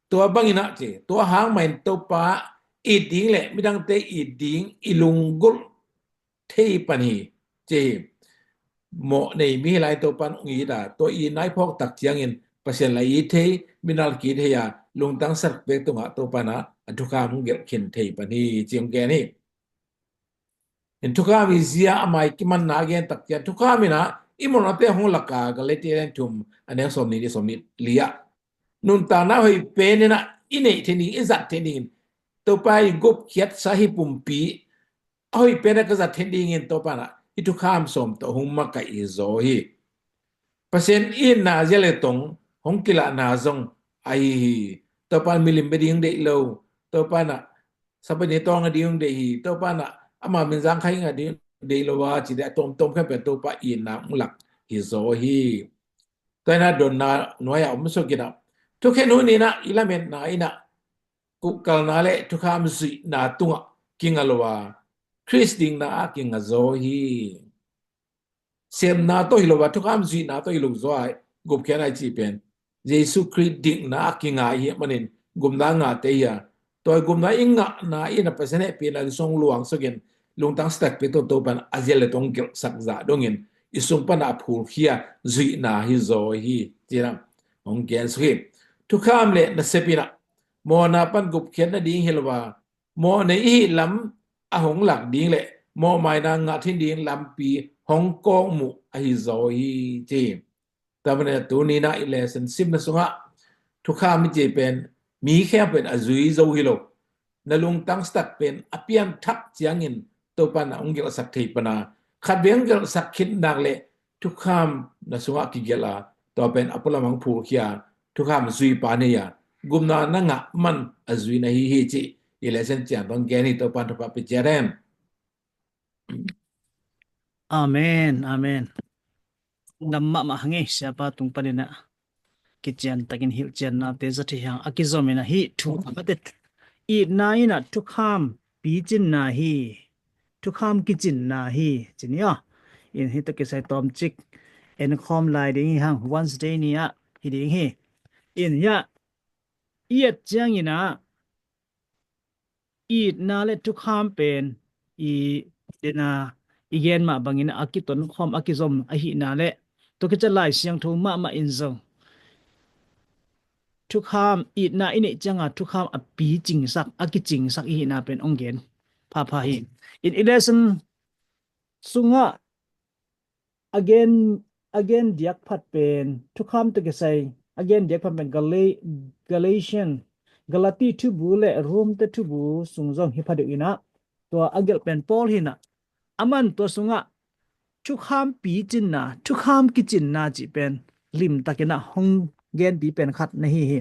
Tua bangin ah, ci, tua hang manin Topa it ding le midangte it ding i lunggulh thei pan hi, ci hi. Mawh nei mi hi lai Topa in hong it a, tua itna i phawk tak ciangin Pasian la it thei, midang la ki-it thei a, lungtang satak pek tungah Topa in ah a thukham hong gelh khin thei pan hi, ci hong gen hi. In thukham i zia, a mai kimanna a gen tak ciang, thukham in ah i mawhnate hong lak a, Galatia lian thum a neu sawmnih le sawmnih li ah, nuntakna hoih pen in ah i neih theih ding, i zat theih dingin, Topa i gupkhiatsa hih pumpi a hoih pen a ka zat theih dingin Topa in ah hih thukham sawm tawh hong makaih hi zaw hi. Pasian itna zia le tong hong kilahna zong ahi hi. Topa in milim bia ding deih lo, Topa in ah Sabbath ni tawng a ding deih hi, Topa in ah ama min zangkhai ngah ding deih lo a, ci deh, a tuamtuam khempeuh Topa itna hong lak hi zaw hi. Tua in ah donna nuai ah om suk in ah, thukhen hun in ah i lametna in ah kupkalna le thukham zuihna tungah kinga lo a, Khrist dikna ah kinga zaw hi. Sepna tawh hi lo a, thukham zuihna tawh hi lo zaw a, gupkhiatna i cih pen Jesu Khrist dikna ah kinga i hih manin gupna ngahte hi a, tua gupna i ngahna in ah Pasian hehpihna sung luang suk in, lungtang satak pek tungah Topa in a zia le tong gelhsak zah dongin i sung pan a phulkhia zuihna hi zaw hi, ci-in ah hong gen suk hi. Thukham le nasep in ah mawhna pan gupkhiat nading hi lo a, mawh nei i hih lam a hong lak ding le mawhmaina ngah theih ding lampi hong kawkmuh ahi zaw hi, ci hi. Tua manin ah tuni in ah i lesson simna sungah thukham i cih pen mi khempeuh in a zui zo hi lo. Na lungtang satak pen a pianthak ciangin Topa in ah hong gelhsak thei pan a, khatvei hong gelhsak khit nak le thukham na sungah kigelh a, tua pen a pualam hong phulkhia thukham zuipa nei a, gupna na ngah man a zui na hi hi, cih i lesson ciang tawh gen hi. Topa in thupha pia ciat hen. Amen, amen. Nam mahmah hang ei, siapa tung panin ah kician takin hilhciannate zat hi hang. A kizom in ah hih thu a mate, itna in ah thukham picinna hi. Thukham kicinna hi, ci ni aw. In hih tawh kisai tawmcik enkhawm lai ding hi hang, Wednesday ni ah hi ding hi. In hih ah i et ciangin ah itna le thukham pen i, dena, i gen mah bangin a kitonkhawm, a kizom ahihna le tua khit ciang Lai Siangtho mahmah in zong thukham, itna i neih cianga thukham a picingsak, a kicingsak i hihna pen hong gen phapha hi. In i lesson sungah a gen, a gen diak phat pen thukham tawh kisai, a gen diak phat pen Gala-, Galatian, Galati thubu le Rome te thubu sung zong hi pha deuh in ah, tua a gelh pen Paul hi in ah, aman tua sungah thukham picinna, thukham kicinna cih pen limtakin ah hong genpi pen khat na hi hi.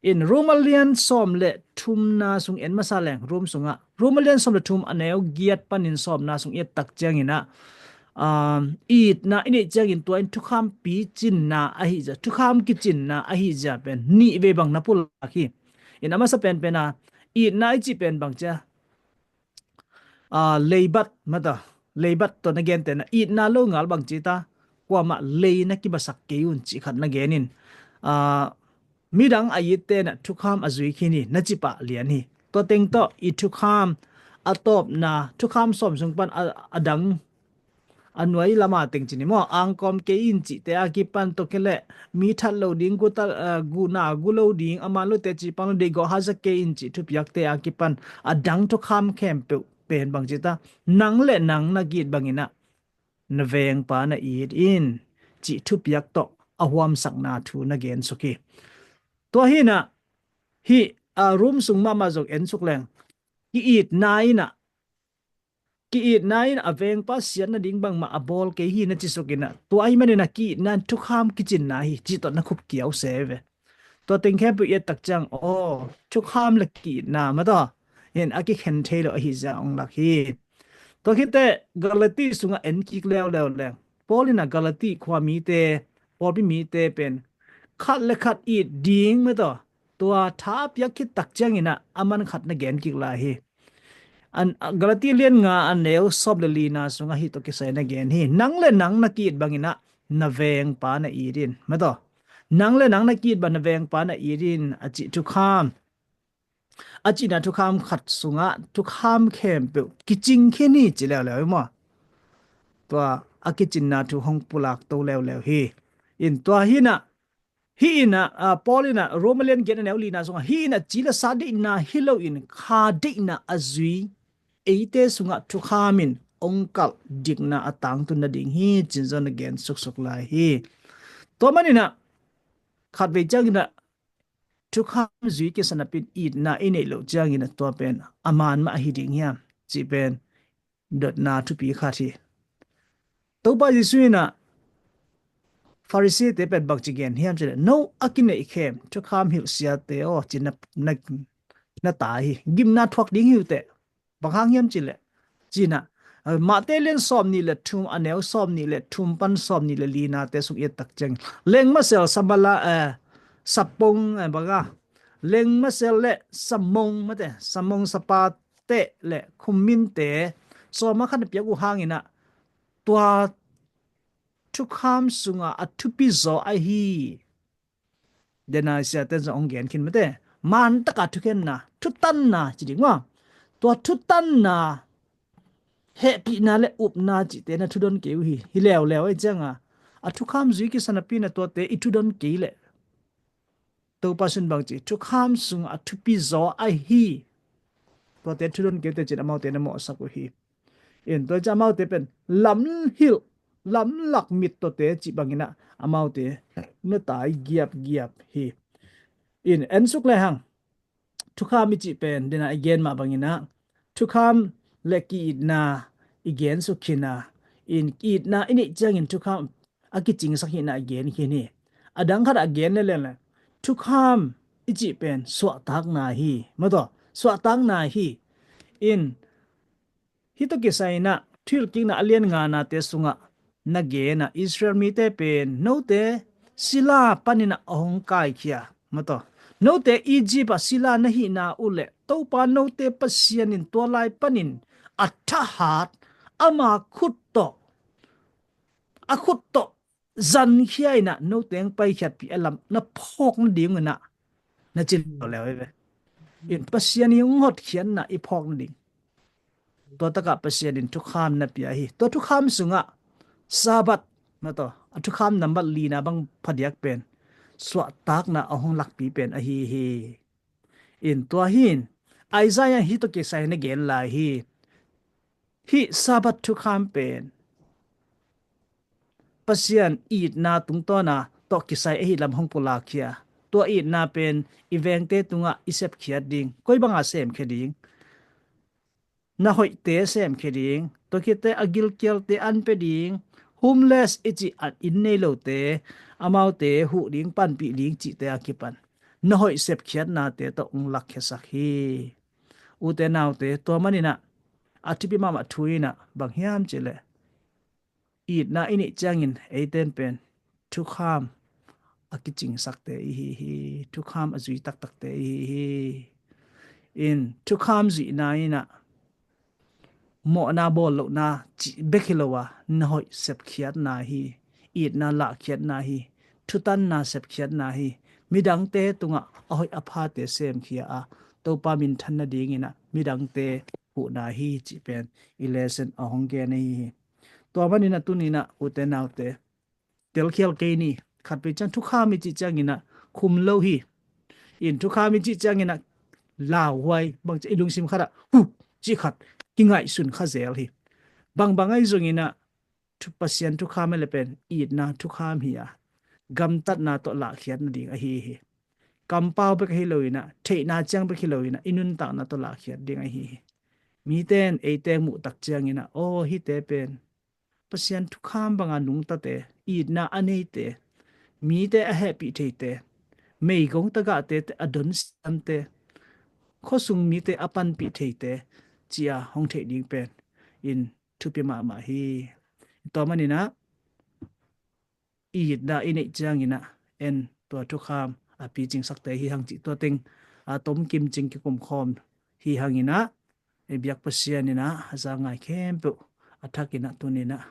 In Roma lian sawm le thumna sung en masa leng, Rom sungah, Roma lian sawm le thum a neu giat panin sawmna sung i et tak ciangin ah, um, itna i neih ciangin tua in thukham picinna ahi zia, thukham kicinna ahi zia pen nih vei bang na pulak hi. In a masa penpen a, itna i cih pen bang cia, ah, leibat mata, leibat tawh na gentehna, itna lo ngal bang ci ta, kuamah lei na kibasak kei un cih khat na gen in, ah, midang a itte na thukham a zui khin hi na cipah lian hi. Tua teng tawh i thukham a tawpna, thukham sawm sung pan a, a dang, a nuai lama teng ci ni maw, angkawm kei in cihte a kipan, tua khit leh mi that lo ding, guta, ah, guna gu lo ding, a man lote cih pang lo deih gawh haza kei in cih thupiakte a kipan, a dang thukham khempeuh pen bang ci ta, nang le nang na ki-it bangin ah na vengpa na it in cih thupiak tawh a huamsakna thu na gen suk hi. Tua hi in ah, hih, ah, Rom sung mahmah zong en suk leng, ki-itna in ah, ki-itna in a vengpa siat nading bangmah a bawl kei hi na ci suk in ah, tua ahih manin a ki-itna in thukham kicinna hi cih tawh na khup kiau se ve. Tua teng khempeuh i et tak ciang, aw, thukham le ki-itna mata in a kikhen thei lo ahi zia ong lak hi. Tua khit teh Galati sungah en kik leuleu leng, Paul in ah Galati khua mite, pawlpi mite pen khat le khat it ding mata, tua tha a piak khit tak ciangin ah a man khat na gen kik lai hi. An, Galati lian nga a neu sawm le lina sungah hih tawh kisai na gen hi. Nang le nang na ki-it bangin ah na vengpa na it in mata, nang le nang na ki-it bang na vengpa na it in a cih thukham, a cihna thukham khat sungah thukham khempeuh kicing khin hi ci leuleu hi maw. Tua a kicinna thu hong pulak to leuleu hi. In tua hi in ah, hih in ah, ah, Paul in ah Roma lian giat a neu lina sungah, hih in ah ci le sa deihna hi loin kha deihna a zui eite sungah thukham in ong kalh dikna a tangtun nading hi ci-in zong na gen suksuk lai hi. Tua manin ah khatvei ciangin ah thukham zui kisa napi-in itna i neih loh ciangin ah tua pen a man mah ahi ding hiam cih pen dotna thupi khat hi. Topa Jesuh in ah Pharisee-te pen bang ci gen hiam cih leh, no a kineih khem thukham hilh siate aw, ci-in na, na, na tai hi. Gimna thuak ding hi uh teh. Bang hang hiam cih leh, ci-in ah, eh, Matthai lian sawm nih le thum a neu sawm nih le thum pan sawm nih le linate sung i et tak ciang, lengmasel, samala, eh, sapong, eh, bang a, lengmasel le samong mate, samong sapate le khumminte sawm a khat na piak uh hangin ah tua thukham sungah a thupi zaw ahi. Denai siate zong hong gen khin mate. Mantaka thukhenna, thutanna ci ding maw. Tua thutanna, hehpihna le upna cihte na thudon kei uh hi. Hi leuleu ahi cianga a thukham zui kisa napi-in ah tuate i thudon kei leh Topa Jesuh in bang ci, thukham sungah a thupi zaw ahi. Tuate thudon kei uh teh ci-in amaute na mawhsak uh hi. In tua ciang amaute pen lamhilh, lamlak mit tuate cih bangin ah amaute na tai giapgiap hi. In en suk lehang, thukham i cih pen, dena i gen mah bangin ah, thukham le ki-itna i gen suk khin a, in ki-itna i neih ciangin thukham a kicingsak hihna i gen khin hi. A dang khat a gen leleng le, thukham i cih pen suahtakna hi. Maw taw, suahtakna hi. In hih tawh kisai-in ah, Thuhilhkikna a lian nganate sungah na gen a, Israel mite pen note sila panin ah a hong kaikhia. Maw taw, note Egypt ah sila na hihna uh leh Topa note Pasian in tua lai panin a thahat, ama khut tawh, a khut tawh zankhia in ah note hong paikhiatpih a lam na phawk nading un ah na ci leuleu hi ve. In Pasian i hong hotkhiatna i phawk nading, tua takah Pasian in thukham na pia hi. Tua thukham sungah Sabbath, maw taw, a thukham nambat lina bang phadiak pen suahtakna a hong lakpi pen ahi hi. In tua hi in Isaiah hih tawh kisai na gen lai hi. Hih Sabbath thukham pen Pasian itna tungtawna tawh kisai ahi lam hong pulakkhia. Tua itna pen i vengte tungah i sepkhiat ding, koi banga semkhia ding, na hoihte semkhia ding, tua khitte a gilkialte an pia ding, homeless i cih an inn nei lote, amaute huh ding, panpih ding cihte a kipan na hoih sepkhiatnate tawh hong lakkhiasak hi. Ute naute, tua maninah a thupi mahmah thu inah bang hiam cihleh, itna i neih ciangin eiten pen thukham a kicingsakte ihi hi. Thukham a zui taktakte ihi hi. In thukham zuihna inah mawhna bawl lohna cih bek hi lo a, na hoih sepkhiatna hi. Itna lahkhiatna hi. Thutanna sepkhiatna hi. Midangte tungah a hoih a phate semkhia a, Topa minthan nadinginah midangte huhna hi cih pen i lesson a hong gen ahi hi. Tua maninah tuninah ute naute, telkhial kei ni. Khatpeuh ciang thukham i cih cianginah khum lo hi. In thukham i cih cianginah lauhuai, bang ci i lungsim khatah huh cih khat kingaihsun kha zel hi. Bangbang ahi zonginah thu, Pasian thukham hi le pen itna thukham hi a, gamtatna tawh lahkhiat nading ahi hi. Kampau bek ahi loinah, theihna ciang bek hi loinah i nuntakna tawh lahkhiat ding ahi hi. Mite in eite muhtak cianginah, aw, hihte pen Pasian thukham banga nungtate, itna a neite, mite a hehpih theite, meigong tagahte a donsiamte, khuasung mite a panpih theite ci-a hong theih ding pen in thupi mahmah hi. Tua maninah itna i neih cianginah en tua thukham a picingsakte hi hang cih tua teng a tomkim cing kikumkhawm hi hanginah, i biak Pasian inah a za ngai khempeuh a thakinah tuninah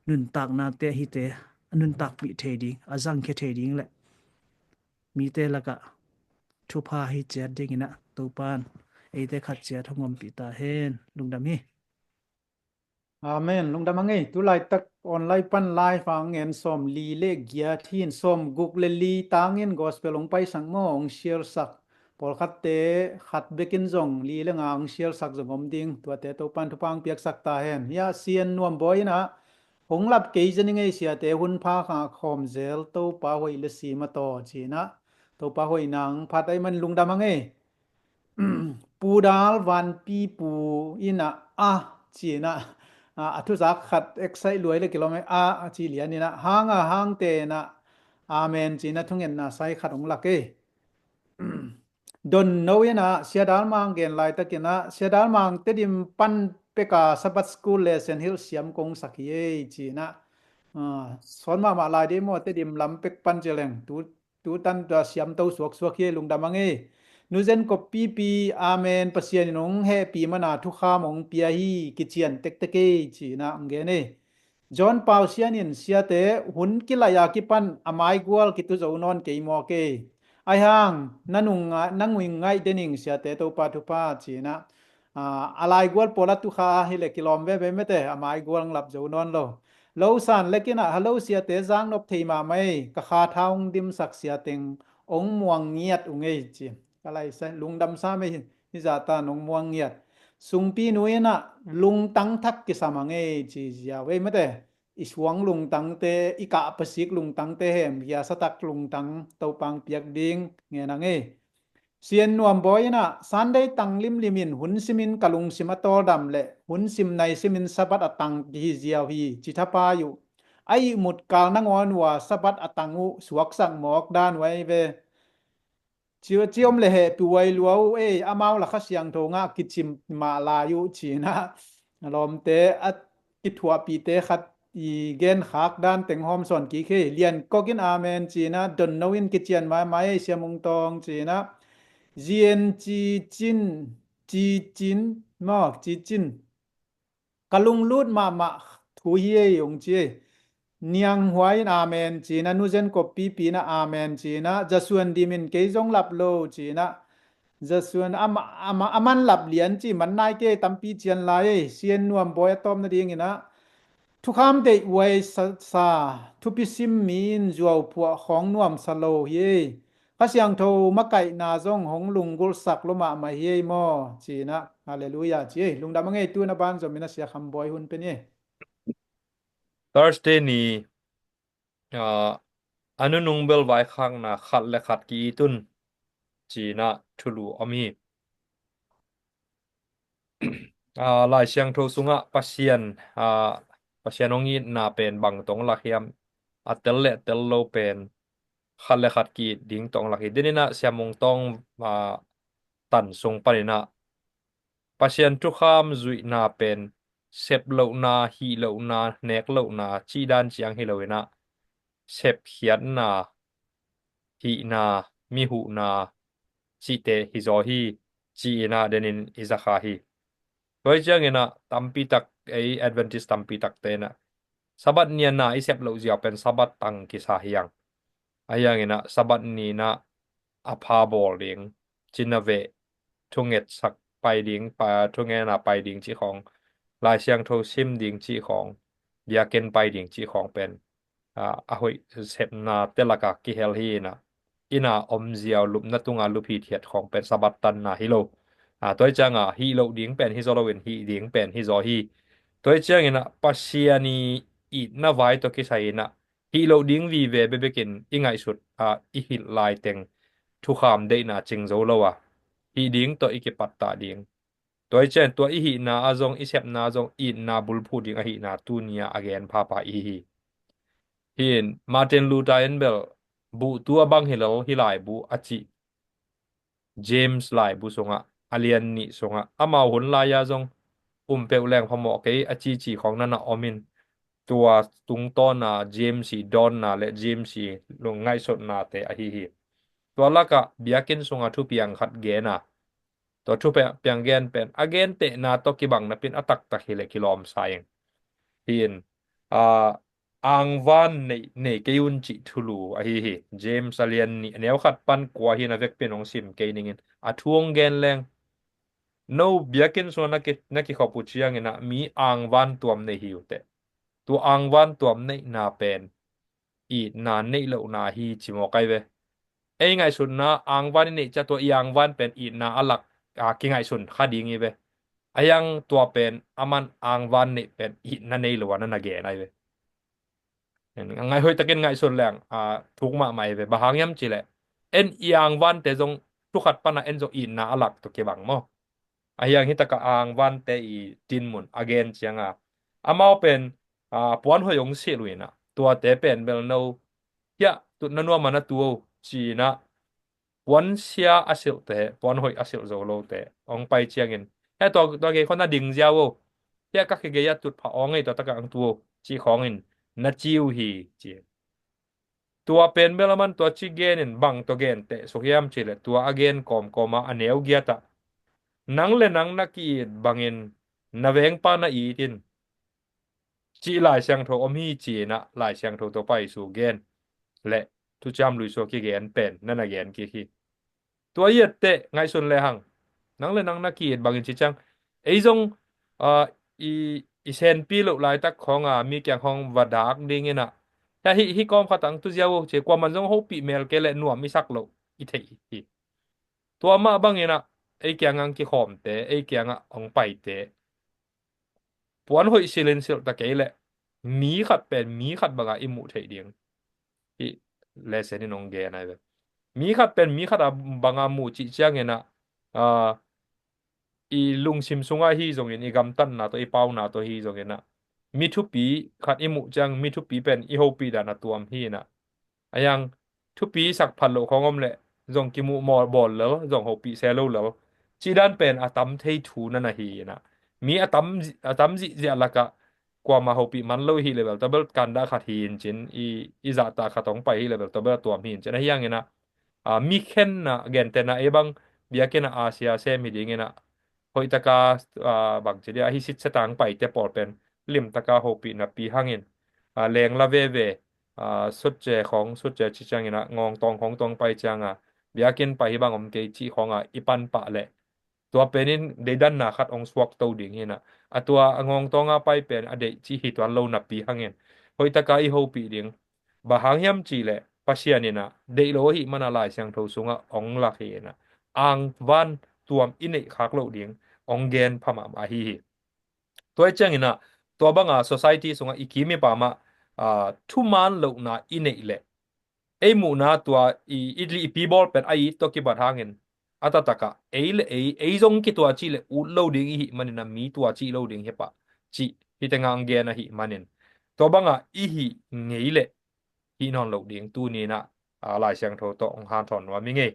nuntaknate hite a nuntakpih thei ding, a zangkhia thei ding le mite lakah thupha hi ciat dinginah Topan eite khat ciat hong ompih ta hen. Lungdam hi. Amen. Lungdam a ngei. Tu laitak online pan live a ngen sawm li le giat hi in, sawm guk le li tangin gospel hong paisak maw, hong share sak. Pawlkhatte khat bekin zong li le nga hong share sak zong om ding. Tuate Topan thupha hong piaksak ta hen. Hia Sian Nuam Bawi inah hong lap kei zen i ngei siate hun pha kha khawm zel, Topa hoih le sim a taw cinah, Topa hoih nang phat ai man. Lungdam a ngei. Pu Dal Vanpi Pu inah a cinah, a, a thuzak khat exai luai le kilawm a, a ci lian inah hang a hang tenah amen cinah thungetna sai khat hong lak ei. Don no inah Sia Dal Mang gen laitakinah, Sia Dal Mang Tedim pan peka Sabbath School lesson hilh siam kong sak hi ei cinah, a, sawn mahmah lai dei maw, Tedim lam pek pan ci leng tu tutan tua siamto suaksuak hi. Lungdam a ngei. Nuzen Kop Pipi, amen, Pasian in hong hehpih mana thukham hong pia hi, kician tektek ei cinah hong gen ei. John Pau Sian in, siate hun kilaih a kipan a maigual kitu zo nawn kei mawk ei. Ai hang na nung, na nung ngaih dening siate, Topa thupha cinah, a, a laigual pawl a tukha hi le kilawm veve mete, a maigual hong lap zo nawn lo. Lo san lekinah, halo siate, zaknop thei mahmah ei, ka kha tha hong dimsak siateng hong muang ngiat ung ei ci. Ka laisa lungdam sam ei, hi zahtan hong muang ngiat. Sungpi nu inah lungtang thak kisam a ngei ci ziau ei mate. I suang lungtangte, i kah pasik lungtangte hem, hiasatak lungtang Topa hong piak ding ngen a ngei. Sian Nuam Bawi inah, Sunday tang limlim in hun simin ka lungsim a tawldam le hun sim nai simin Sabbath a tang kihi ziau hi, ci thapai uh. A ihmut kal nangawn uh a Sabbath a tang uh suaksak mawk dan uh ahi ve. Ci, ci om le hehpih uh ahi lua uh ei, amau la Kha Siangtho ngah kicim mah lai uh cinah, a lawmte a kithuahpihte khat i genkhak dan teng hawm sawn kik hi. Lian Kok in amen cinah, Don No in kician maimai ei, Sia Mung Tawng cinah, Zien Ci Cin, Ci Cin maw, Ci Cin, ka lunglut mahmah thu hi ei hong ci ei. Niang Huai in amen cinah, Nuzen Kop Pipi inah amen cinah, Zasuan Dim in kei zong lap lo cinah, Zasuan a ma-, a ma-, a man lap lian ci man nai kei, tampi cian lai ei. Sian Nuam Bawi a tawp nadinginah, thukham deih uai sa, sa, thupi sim mi in zuau phuah khawng nuamsa lo hi ei. Kha Siangtho makaihna zong hong lunggulhsak lua mahmah hi ei maw cinah, halleluiah ci ei. Lungdam a ngei. Tu na banzom inah Sia Kham Bawi hun pen hi. Thursday ni, a, a nunung bel vaikhakna khat le khat ki-it un cinah thulu om hi. A, Lai Siangtho sungah Pasian, a, Pasian hong itna pen bang tawh hong lak hiam, a tel le a tel lo pen khat le khat ki-it ding tawh ong lak hi. Deninah Sia Mung Tawng, ah, tan sung paninah Pasian thukham zuihna pen sep lohna, hih lohna, nek lohna cih dan ciang hi loinah sepkhiatna, hihna, mihuhna cihte hi zaw hi, ci-inah denin i zakha hi. Tua hi cianginah tampi tak, ei Adventist tampi takte inah Sabbath ni-a na i sep loh ziau pen Sabbath tang kisa hiang. Ahi hanginah Sabbath ni-inah a pha bawl ding, cina veh, thungetsak pai ding, pa, thungena pai ding cih khawng, Lai Siangtho sim ding cih khawng, biakinn pai ding cih khawng pen, a, a hoih sepna te laka kihel hi inah, ina om ziau lupna tunga lup hithiat khawng pen Sabbath tanna hi lo. A, tua hi cianga hih loh ding pen hi zaw loin hih ding pen hi zaw hi. Tua hi cianginah Pasian i itna vai tawh kisai inah hih loh ding vive bebekin i ngaihsut a i hilh laiteng thukham deihna cing zo lo a, hih ding tawh i kipattah ding. Tua hi cian tua i hihna ah zong, i sepna ah zong itna bulphuh ding ahihna tuni-a a gen phapha i hi hi. Hih in Martin Luther in bel buhtu a bang hi lo hi laibu a cih James laibu sungah, a lian nih sungah, amau hun lai-a zong um peuh leng phamawh kei a cici khawng nana om in, tua tungtawna James i dawnna le James i lung ngaihsutnate ahi hi. Tua lakah biakinn sungah thupiang khat gen a, tua thupiang gen pen a gentehna tawh kibang napin a taktak hileh kilawmsa ing. Hih in, a, angvan nei, nei kei un cih thulu ahi hi. James a lian nih, a neu khat pan kua hi na vekpin hong sim kei ningin a thu hong gen leng. No biakinn sungah na ki, na kikhop uh cianginah mi angvan tuam nei hi uh teh. Tua angvan tuam neihna pen itna neih lohna hi ci mawk ai ve. Ei ngaihsutna angvan i neih ciah tua i angvan pen itna a lak, a, kingaihsun kha ding hi ve. A hiang tua pen aman angvan neih pen itna nei lo a na na gen ai ve. Ngaih hoih takin ngaihsun leng, a, thuk mahmah hi ve. Bang hang hiam cihleh en i angvante zong thukhat pana en zong itna a lak tua kibang maw? A hiang hitakah angvante i tinmun a gen cianga amau pen, a, puan hoih hong silh uh inah tuate pen bel no hiah tutna nuam a na tu o ci-inah puansia a silhte, puan hoih a silh zo lote hong pai ciangin, he tua, tua gei khawng na ding ziau o, hiah ka kigei a tutphah awng ei tua takah hong tu o cih khawngin na ci uh hi ci. Tua pen bel aman tua ci genin bang tua genteh suk hiam cihleh tua a gen kawmkawma a neu giatah nang le nang na ki-it bangin na vengpa na it in cih Lai Siangtho om hi ci-inah Lai Siangtho Topa Jesu gen le Thuciam Lui Sua kigen pen na na gen kik hi. Tua i etteh ngaihsun lehang nang le nang na ki-it bangin ci ciang ei zong, a, i, i senpi loh laitak khawnga mi kiang khawng va dak dinginah hia hih, hih kawm khatang tu ziau o ci kuaman zong hopih mel kei le nuam i sak loh i theih hi. Tua mah banginah ei kiangah kikhawmte, ei kiangah hong paite puan hoih silin silh ta kei leh mi khat pen mi khat banga i muh theih ding. Hih lesson in hong gen ai ve. Mi khat pen mi khat a banga muh cih cianginah, a, i lungsim sungah hi zongin, i gamtatna tawh, i pauna tawh hi zonginah mi thupi khat i muh ciang mi thupi pen i hopih dan a tuam hi inah. A hiang thupi sak phat loh khawng om leh zong kimuh mawl bawl lel, zong hopih se lo lel cih dan pen a tam thei thu na na hi inah. Mi a tam, a tam zihziah lakah kuama hopih man lo hi level tabel kandah khat hi in cin, i, i zahta khat hong pai hi level tabel a tuam hi in cin. A hianginah, a, mi khenna gentehna ei bang biakinnah a sia sem hi dinginah hoihtaka, a, bangci dia ahi sitsetang paite pawl pen limtaka hopih napi hangin, a, lengla veve, a, sutce khawng, sutce ci cianginah ngawngtawng khawng tawng pai cianga biakinn pai hi bang om kei cih khawnga i panpah leh tua penin deidanna khat hong suakto ding hinah. A tua a ngawngtawnga pai pen a deih cih hi tuan lo napi hangin hoihtaka i hopih ding. Bang hang hiam cihleh Pasian inah deih lo ahih mana Lai Siangtho sungah hong lak hi inah angvan tuam i neih khak loh ding hong gen phamahmah ahi hi. Tua hi cianginah tua banga society sungah i kim i pamah, a, thuman lohna i neih leh ei muhna tua i, i lihpi bawl pen a it tawh kibat hangin a taktakah ei le ei, ei zong kitua cih le ut lo ding i hih maninah mi tua cih lo ding hi pah cih hitenga ang gen ahih manin tua bangah i hih ngei leh hih nawn loh ding tuninah a, Lai Siangtho tawh hong hanthawn nuam i ngei.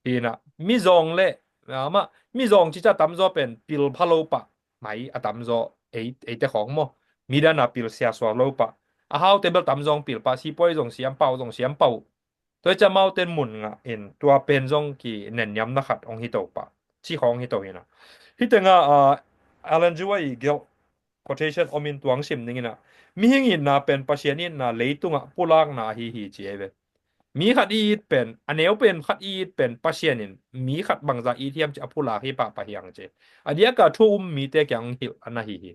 Hi inah mizawng le, a, mah mizawng cica tamzaw pen pil pha lo pah mai a tamzaw, ei, eite khawng maw. Midana pil siasuak lo pah. A haute bel tamzawng pil pah, sipuai zong siam pah uh, zong siam pah uh. Tua hi ciang amaute in mun ngah in tua pen zong kinenniamna khat hong hi to pah, ci khawng hi to hi inah. Hi tengah, a, Ellen G. White i gelh quotation om in tua hong sim ning inah, mihing itna pen Pasian itna leitungah pulakna ahi hi ci ei ve. Mi khat i it pen, a neu pen khat i it pen Pasian in mi khat bangzah it hiam ci a pulak hi pahpah hi hang ci. A diaka thu um mite kiang hong hilh a na hi hi.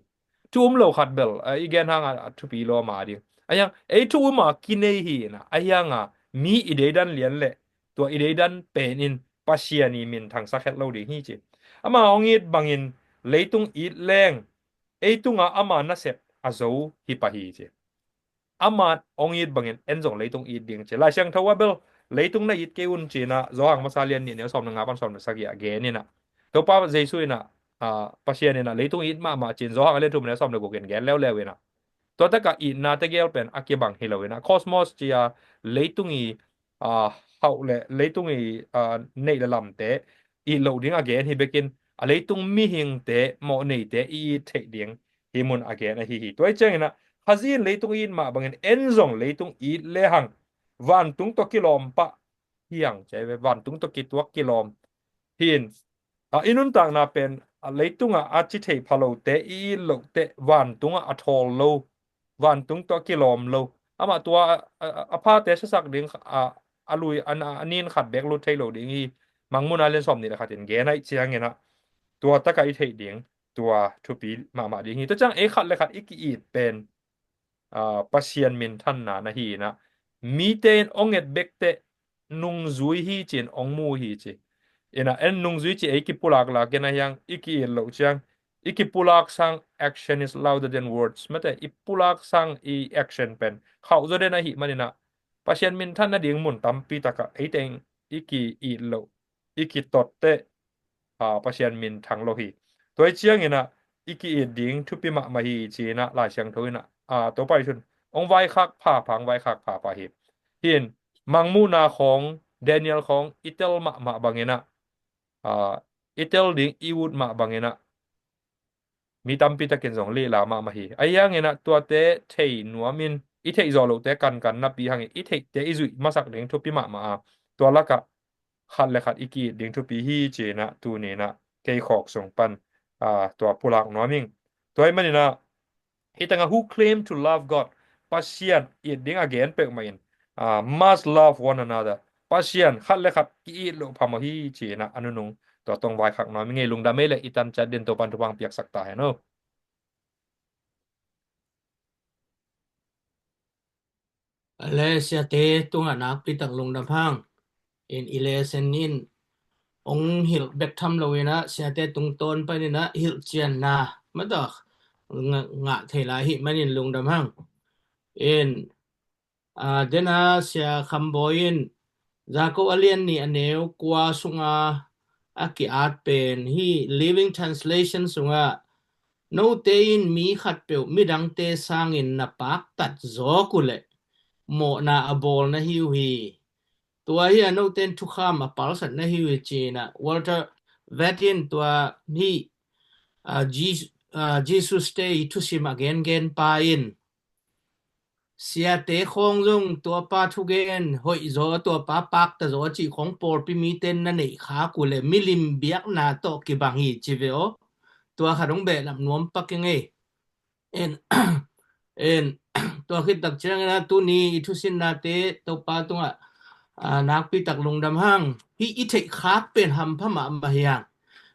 Thu um lo khat bel, a, i gen hanga a thupi lawm a ding. A hiang ei thu um a kinei hi inah, a hianga mi i deidan lian le tua i deidan pen in Pasian i minthang sak het lo ding hi ci. Ama hong it bangin leitung it leng ei tungah ama nasep a zo hi pah hi ci. Ama hong it bangin en zong leitung it ding ci. Lai Siangtho ah bel leitung na it kei un ci inah Johan masa lian nih neu sawm le nga pan sawm le sagih ah gen inah, Topa Jesu inah, a, Pasian inah leitung it mahmah ci in Johan a lian thum neu sawm le guk in gen leuleu inah. Tua takah itna tegel pen a kibang hi lo inah, cosmos ci a leitung i, a, hauh le leitung i, a, neih le lamte it loh ding a gen hi bekin, a leitung mihingte, mawhneite i it theih ding hih mun a gen ahi hi. Tua hi ciang inah Khazih in leitung it mah bangin en zong leitung it lehang vantung tawh kilawm pah hi hang ci ei ve. Vantung tawh kituak kilawm hi in, a, i nuntakna pen, a, leitungah a ci thei pha lote, i it loh teh vantungah a thawl lo, vantung tawh a kilawm lo. Amah tua, a, a, a phate siasak ding, a, a lui, a, a nin khat bek lut thei lo ding hi. Mangmuhna lian sawm nih le khat in gen ahih ciang inah tua takah i theih ding tua thupi mahmah ding hi. Tua ciang ei khat le khat i ki-it pen, a, Pasian minthanna na hi inah, mite in hong et bek teh nungzui hi ci in hong mu hi ci. Inah en nungzui ci ei kipulak lak in a hiang i ki-it loh ciang, i kipulak sang, action is louder than words. Mate i pulak sang i action pen khauh zaw den ahih man inah Pasian minthan nading mun tampi takah ei teng i ki-it loh, i kitot teh, a, Pasian minthang lo hi. Tua hi ciang inah i ki-it ding thupi mahmah hi ci inah Lai Siangtho inah, a, Topa Jesu in hong vaikhak phapha, hong vaikhak phapha hi. Hi in Mangmuhna khawng, Daniel khawng i tel mahmah bang inah, a, i tel ding i ut mah bang inah mi tampi takin zong lehla mahmah hi. A hiang inah tuate thei nuam in, i theih zawh lohte kankan napi hangin i theihte i zuih masak ding thupi mahmah a, tua lakah khat le khat i ki-it ding thupi hi ci inah tuni inah kei khawk sung pan, a, tua pulak nuam ing. Tua ahih man inah hi tengah, who claim to love God, Pasian it ding a gen peuhmah in, a, must love one another. Pasian khat le khat ki-it loh phamawh hi ci inah a nunung tua tawh hong vaikhak nuam i ngei. Lungdam ei le, i tan ciat din Topan thupha hong piaksak ta hen aw. Le siate tungah nakpi tak lungdam hang. In i lesson in hong hilh bek tham lo inah siate tungtawn pan inah hilhcianna mah tawh ngah, ngah thei lai ahih manin lungdam hang. In, a, dena Sia Kham Bawi in Jakob a lian nih a neu kua sunga a ki-at pen hi, Living Translation sungah, note in mi khatpeuh midangte sangin na paktat zawk uh leh mawhna a bawl na hi uh hi. Tua hi a note in thukham a palsat na hi uh hi ci inah Walter Webb in tua hi, a, Jes-, a, Jesus te i thusim a gengen pa in siate khawng zong tuapa thugen hoih zaw, tuapa pakta zaw cih khawng pawlpi mite in na neih khak uh leh milim biakna tawh kibang hi ci ve aw. Tua khat hong behlap nuam pak i ngei. En, en, tua khit tak ciangin ah tuni i thusinnate Topa tungah, a, nakpi tak lungdam hang. Hih i theih khak pen hampha mahmah hi hang.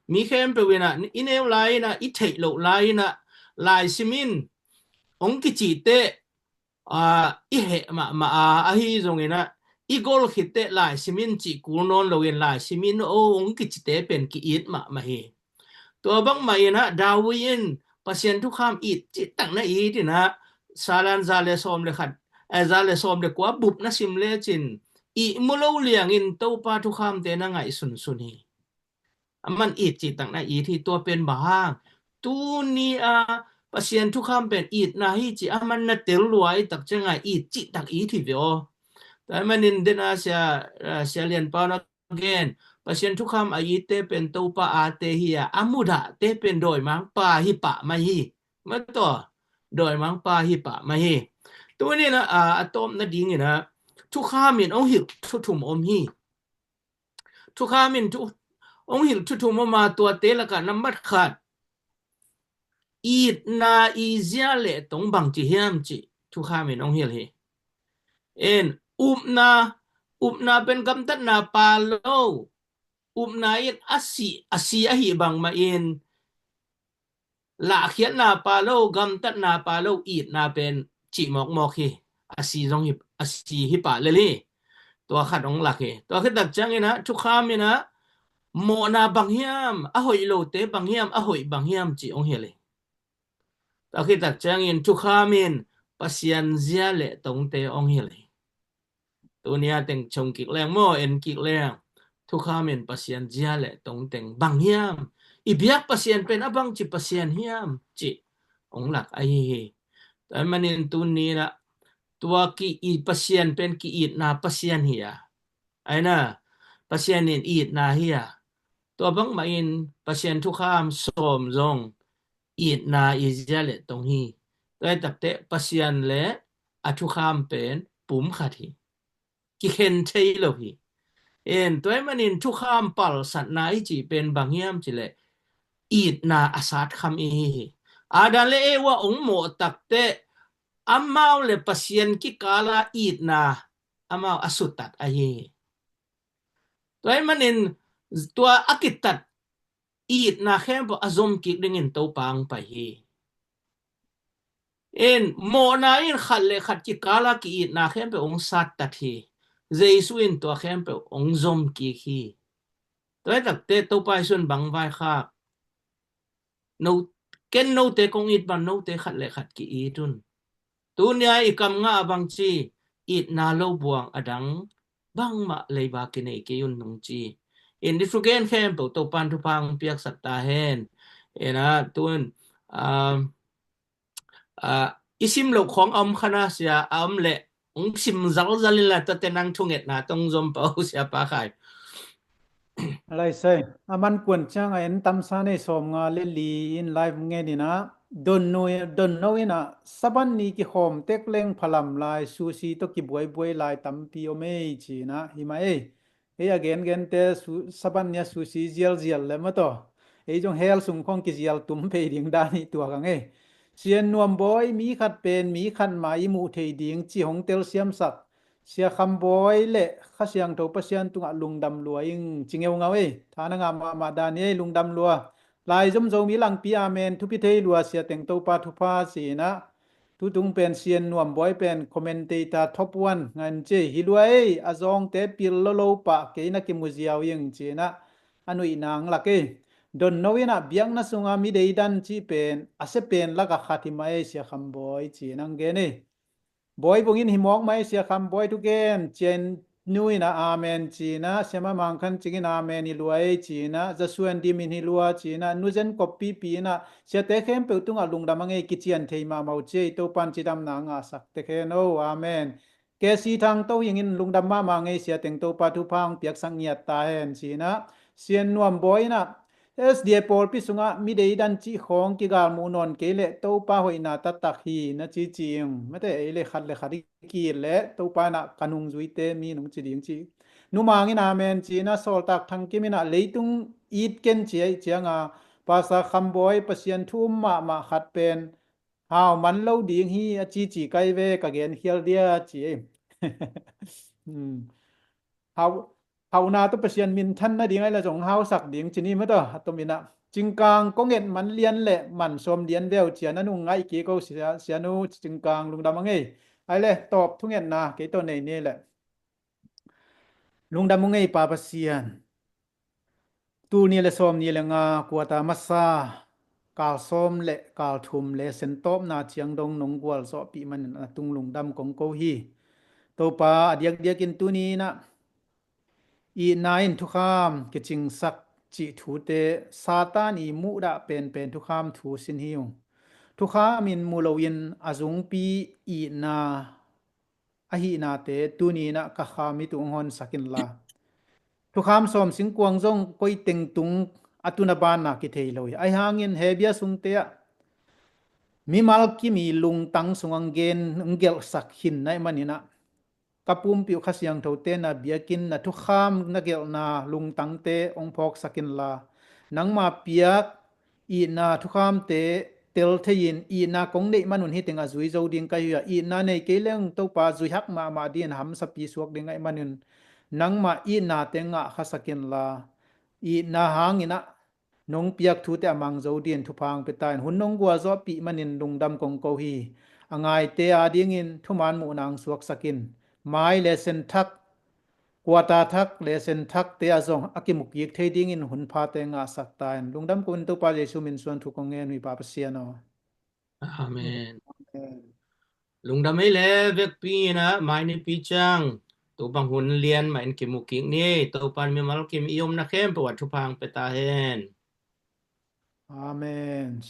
Mi khempeuh in ah i neu lai in ah, i theih loh lai in ah, laisim in hong kicih teh, a, i heh mahmah a, ahi zongin ah i gol khit teh laisim in cih kul nawn loin laisim in aw hong kicite pen ki-it mahmah hi. Tua bangmah in ah David in Pasian thukham it cihtak na it in ah, Salan za le sawm le khat, eh, za le sawm le kua bup na sim lecin ihmu lo liangin Topa thukhamte na ngaihsunsun hi. Aman it cihtak na it hi. Tua pen bang hang? Tuni a Pasian thukham pen itna hi ci aman na tel lua i tak ciangin it cihtak it hi ve aw. Tua ahih manin dena sia, ah, sia Lian Pau na gen, Pasian thukham a itte pen Topa ate hi a, a mudahte pen dawimangpa hi pah mai hi. Mataw, dawimangpa hi pah mai hi. Tuni na, ah, a tawpna dingin ah, thukham in hong hilh thu thum om hi. Thukham in thu, hong hilh thu thum om a, tuate lakah nambat khat, itna i zia le tong bangci hiam cih thukham in hong hilh hi. En, upna, upna pen gamtatna pha lo, upna in a si, a si ahih bang mahin lahkhiatna pha lo, gamtatna pha lo, itna pen cih mawkmawk hi. A si zong hi, a si hi pah lel hi. Tua khat hong lak hi. Tua khit tak ciangin ah, thukham in ah, mawhna bang hiam, a hoih lote bang hiam, a hoih bang hiam cih hong hilh hi. Tua khit tak ciangin thukham in Pasian zia le tongte hong hilh hi. Tuni a teng chong kik leng maw, en kik leng, thukham in Pasian zia le tong teng bang hiam, i biak Pasian pen a bangci Pasian hiam cih hong lak ahi hi. Tua ahih manin tuni na, tua ki-it Pasian pen ki-itna Pasian hi a, ahi na, Pasian in itna hi a, tua bang mahin Pasian thukham sawm zong itna i zia le tong hi. Tua hi takteh Pasian le a thukham pen pum khat hi. Kikhen thei lo hi. En, tua ahih manin thukham palsatna i cih pen bang hiam cih leh, itna a satkham i hi hi. Adam le Eva hong mawh takteh amau le Pasian kikala itna amau a suttat ahi hi. Tua ahih manin tua a kitat itna khempeuh a zom kik dingin Topa hong pai hi. En, mawhna in khat le khat kikala ki-itna khempeuh hong sattat hi. Jesu in tua khempeuh hong zom kik hi. Tua hi takteh Topa Jesu in bang vaikhak, no, ken note kong it bang, note khat le khat ki-it un. Tuni a i kam ngah a bangci, itna lo buang a dang bangmah leiba kinei kei un, nong ci. En, i thugen khempeuh Topa in thupha hong piaksak ta hen. En a, tun, um, ah, i sim loh khawng a om kha na, sia, a om leh hong sim zalzal inla, tuate nang thungetna tawh zom pah o, Siapa Khai. Lai sai, a man kuan ciang a en tamsa nei sawmnga le li in live ngen in a, don no, don no in a, Saban ni kikhawm tek leng phalam lai, sushi tawh kibuaibuai lai tampi om ei ci in a, hi mah ei. Ei a gengente su-, Saban ni a sushi zialzial le mataw, ei zong hell sung khawng kizial tum phei ding dan hi tua kang ei. Sian Nuam Bawi, mi khat pen mi khat mah i muh thei ding ci hong telsiamsak Sia Kham Bawi le Kha Siangtho Pasian tungah lungdam lua ing ci ngeungau ei. Tha na ngah mahmah dan hi ei, lungdam lua. Lai zom Zomi langpi, amen, thupi thei lua, sia teng Topa thupha ci in a. Tutung pen Sian Nuam Bawi pen commentator top one ngan ci hi lua ei, a zawngte pil lo lo pah kei na kimu ziau ing ci in a, a nuihna hong lak ei. Don no in a, biakna sunga mi deidan cih pen a sia pen lak a khat hi mah ei, Sia Kham Bawi ci in hong gen ei. Bawi bungin hi mawk mah ei, Sia Kham Bawi thugen, Cian Nu in a amen ci in a, Sia Ma Mang Khan Cing in amen hi lua ei ci in a, Za Suan Dim in hi lua ci in a, Nu Zen Kop Pi Pi in a, siate khempeuh tungah lungdam a ngei, kician thei mahmah uh ci ei, Topa in cidamna ngahsak tek hen o, amen. K C Thang To Hing in lungdam mahmah ngei, sia teng Topa thupha hong piaksak ngiat ta hen ci in a, Sian Nuam Bawi in a, S D A pawlpi sungah mi deidan cih khawng kigal muh nawn kei leh Topa hoihna taktak hi na ci ci ing. Mate ei le khat le khat i ki-it leh Topa in a ka nungzuite mi nong ci ding ci. Nu Mang in amen ci in a, Sawltak Thang Kim in a leitung it ken ci ei ciang a, Pastor Kham Bawi Pasian thu um mahmah khat pen hau man lo ding hi a ci ci kai ve, ka gen khial dia ci ei. Hmm. Hau, hauhna tawh Pasian minthan nading ahi la zong hausak ding ci ni mataw, a tom in a. Cingkang, kong et man lian le man sawm lian veu ci a, na nung ngaih kik o, sia, sia nu Cingkang, lungdam a ngei. Ahi le, tawp thungetna kei tawh nei ni le. Lungdam a ngei Pa Pasian. Tul nih le sawm nih le nga kuata masa, kal sawm le kal thum le sentawpna ciang dong nong gualzawhpih manin a tung lungdam kong ko hi. Topa, a diakdiakin tuni in a, itna in thukham kicingsak cih thute Satan i muhdah penpen thukham thu sin hi ung. Thukham in mu loin a zungpi itna ahihnate tuni-in ah ka kham i tung hong honsak inla. Thukham sawm singkuang zong koi teng tung a tun a banna kithei lo hi. Ahi hangin he bia sungte ah mimal kim i lungtang sungah hong gen, hong gelhsak khin na hih manin ah, ka pumpi uh Kha Siangthote na biakinn, na thukham, na gelhna lungtangte hong phawksak inla, nangma piak itna thukhamte tel thei-in, itna kong neih manun hih teng a zui zo ding ka hi a, itna nei kei leng Topa zui hak mahmah dingin hamsapi suak ding ahih manin, nangma itnate ngah khasak inla, itna hangin ah nong piak thute a mang zo dingin thupha hong pia ta in. Hun nong gualzawhpih manin lungdam kong ko hi. A ngaite adingin thuman muhna hong suaksak in. Mai le sen thak, quarter thak le sen thakte ah zong a kimu kik thei dingin hun phate ngahsak ta in. Lungdam ko in, Topa Jesu min suang thu kong ngen hi, Pa Pasian aw. Amen. Amen. Lungdam ei le, vekpi in ah mai nipi ciang tu bang hun lian mah in kimu kik ni. Topa in mimal kim i omna khempeuh ah thupha hong pia ta hen. Amen.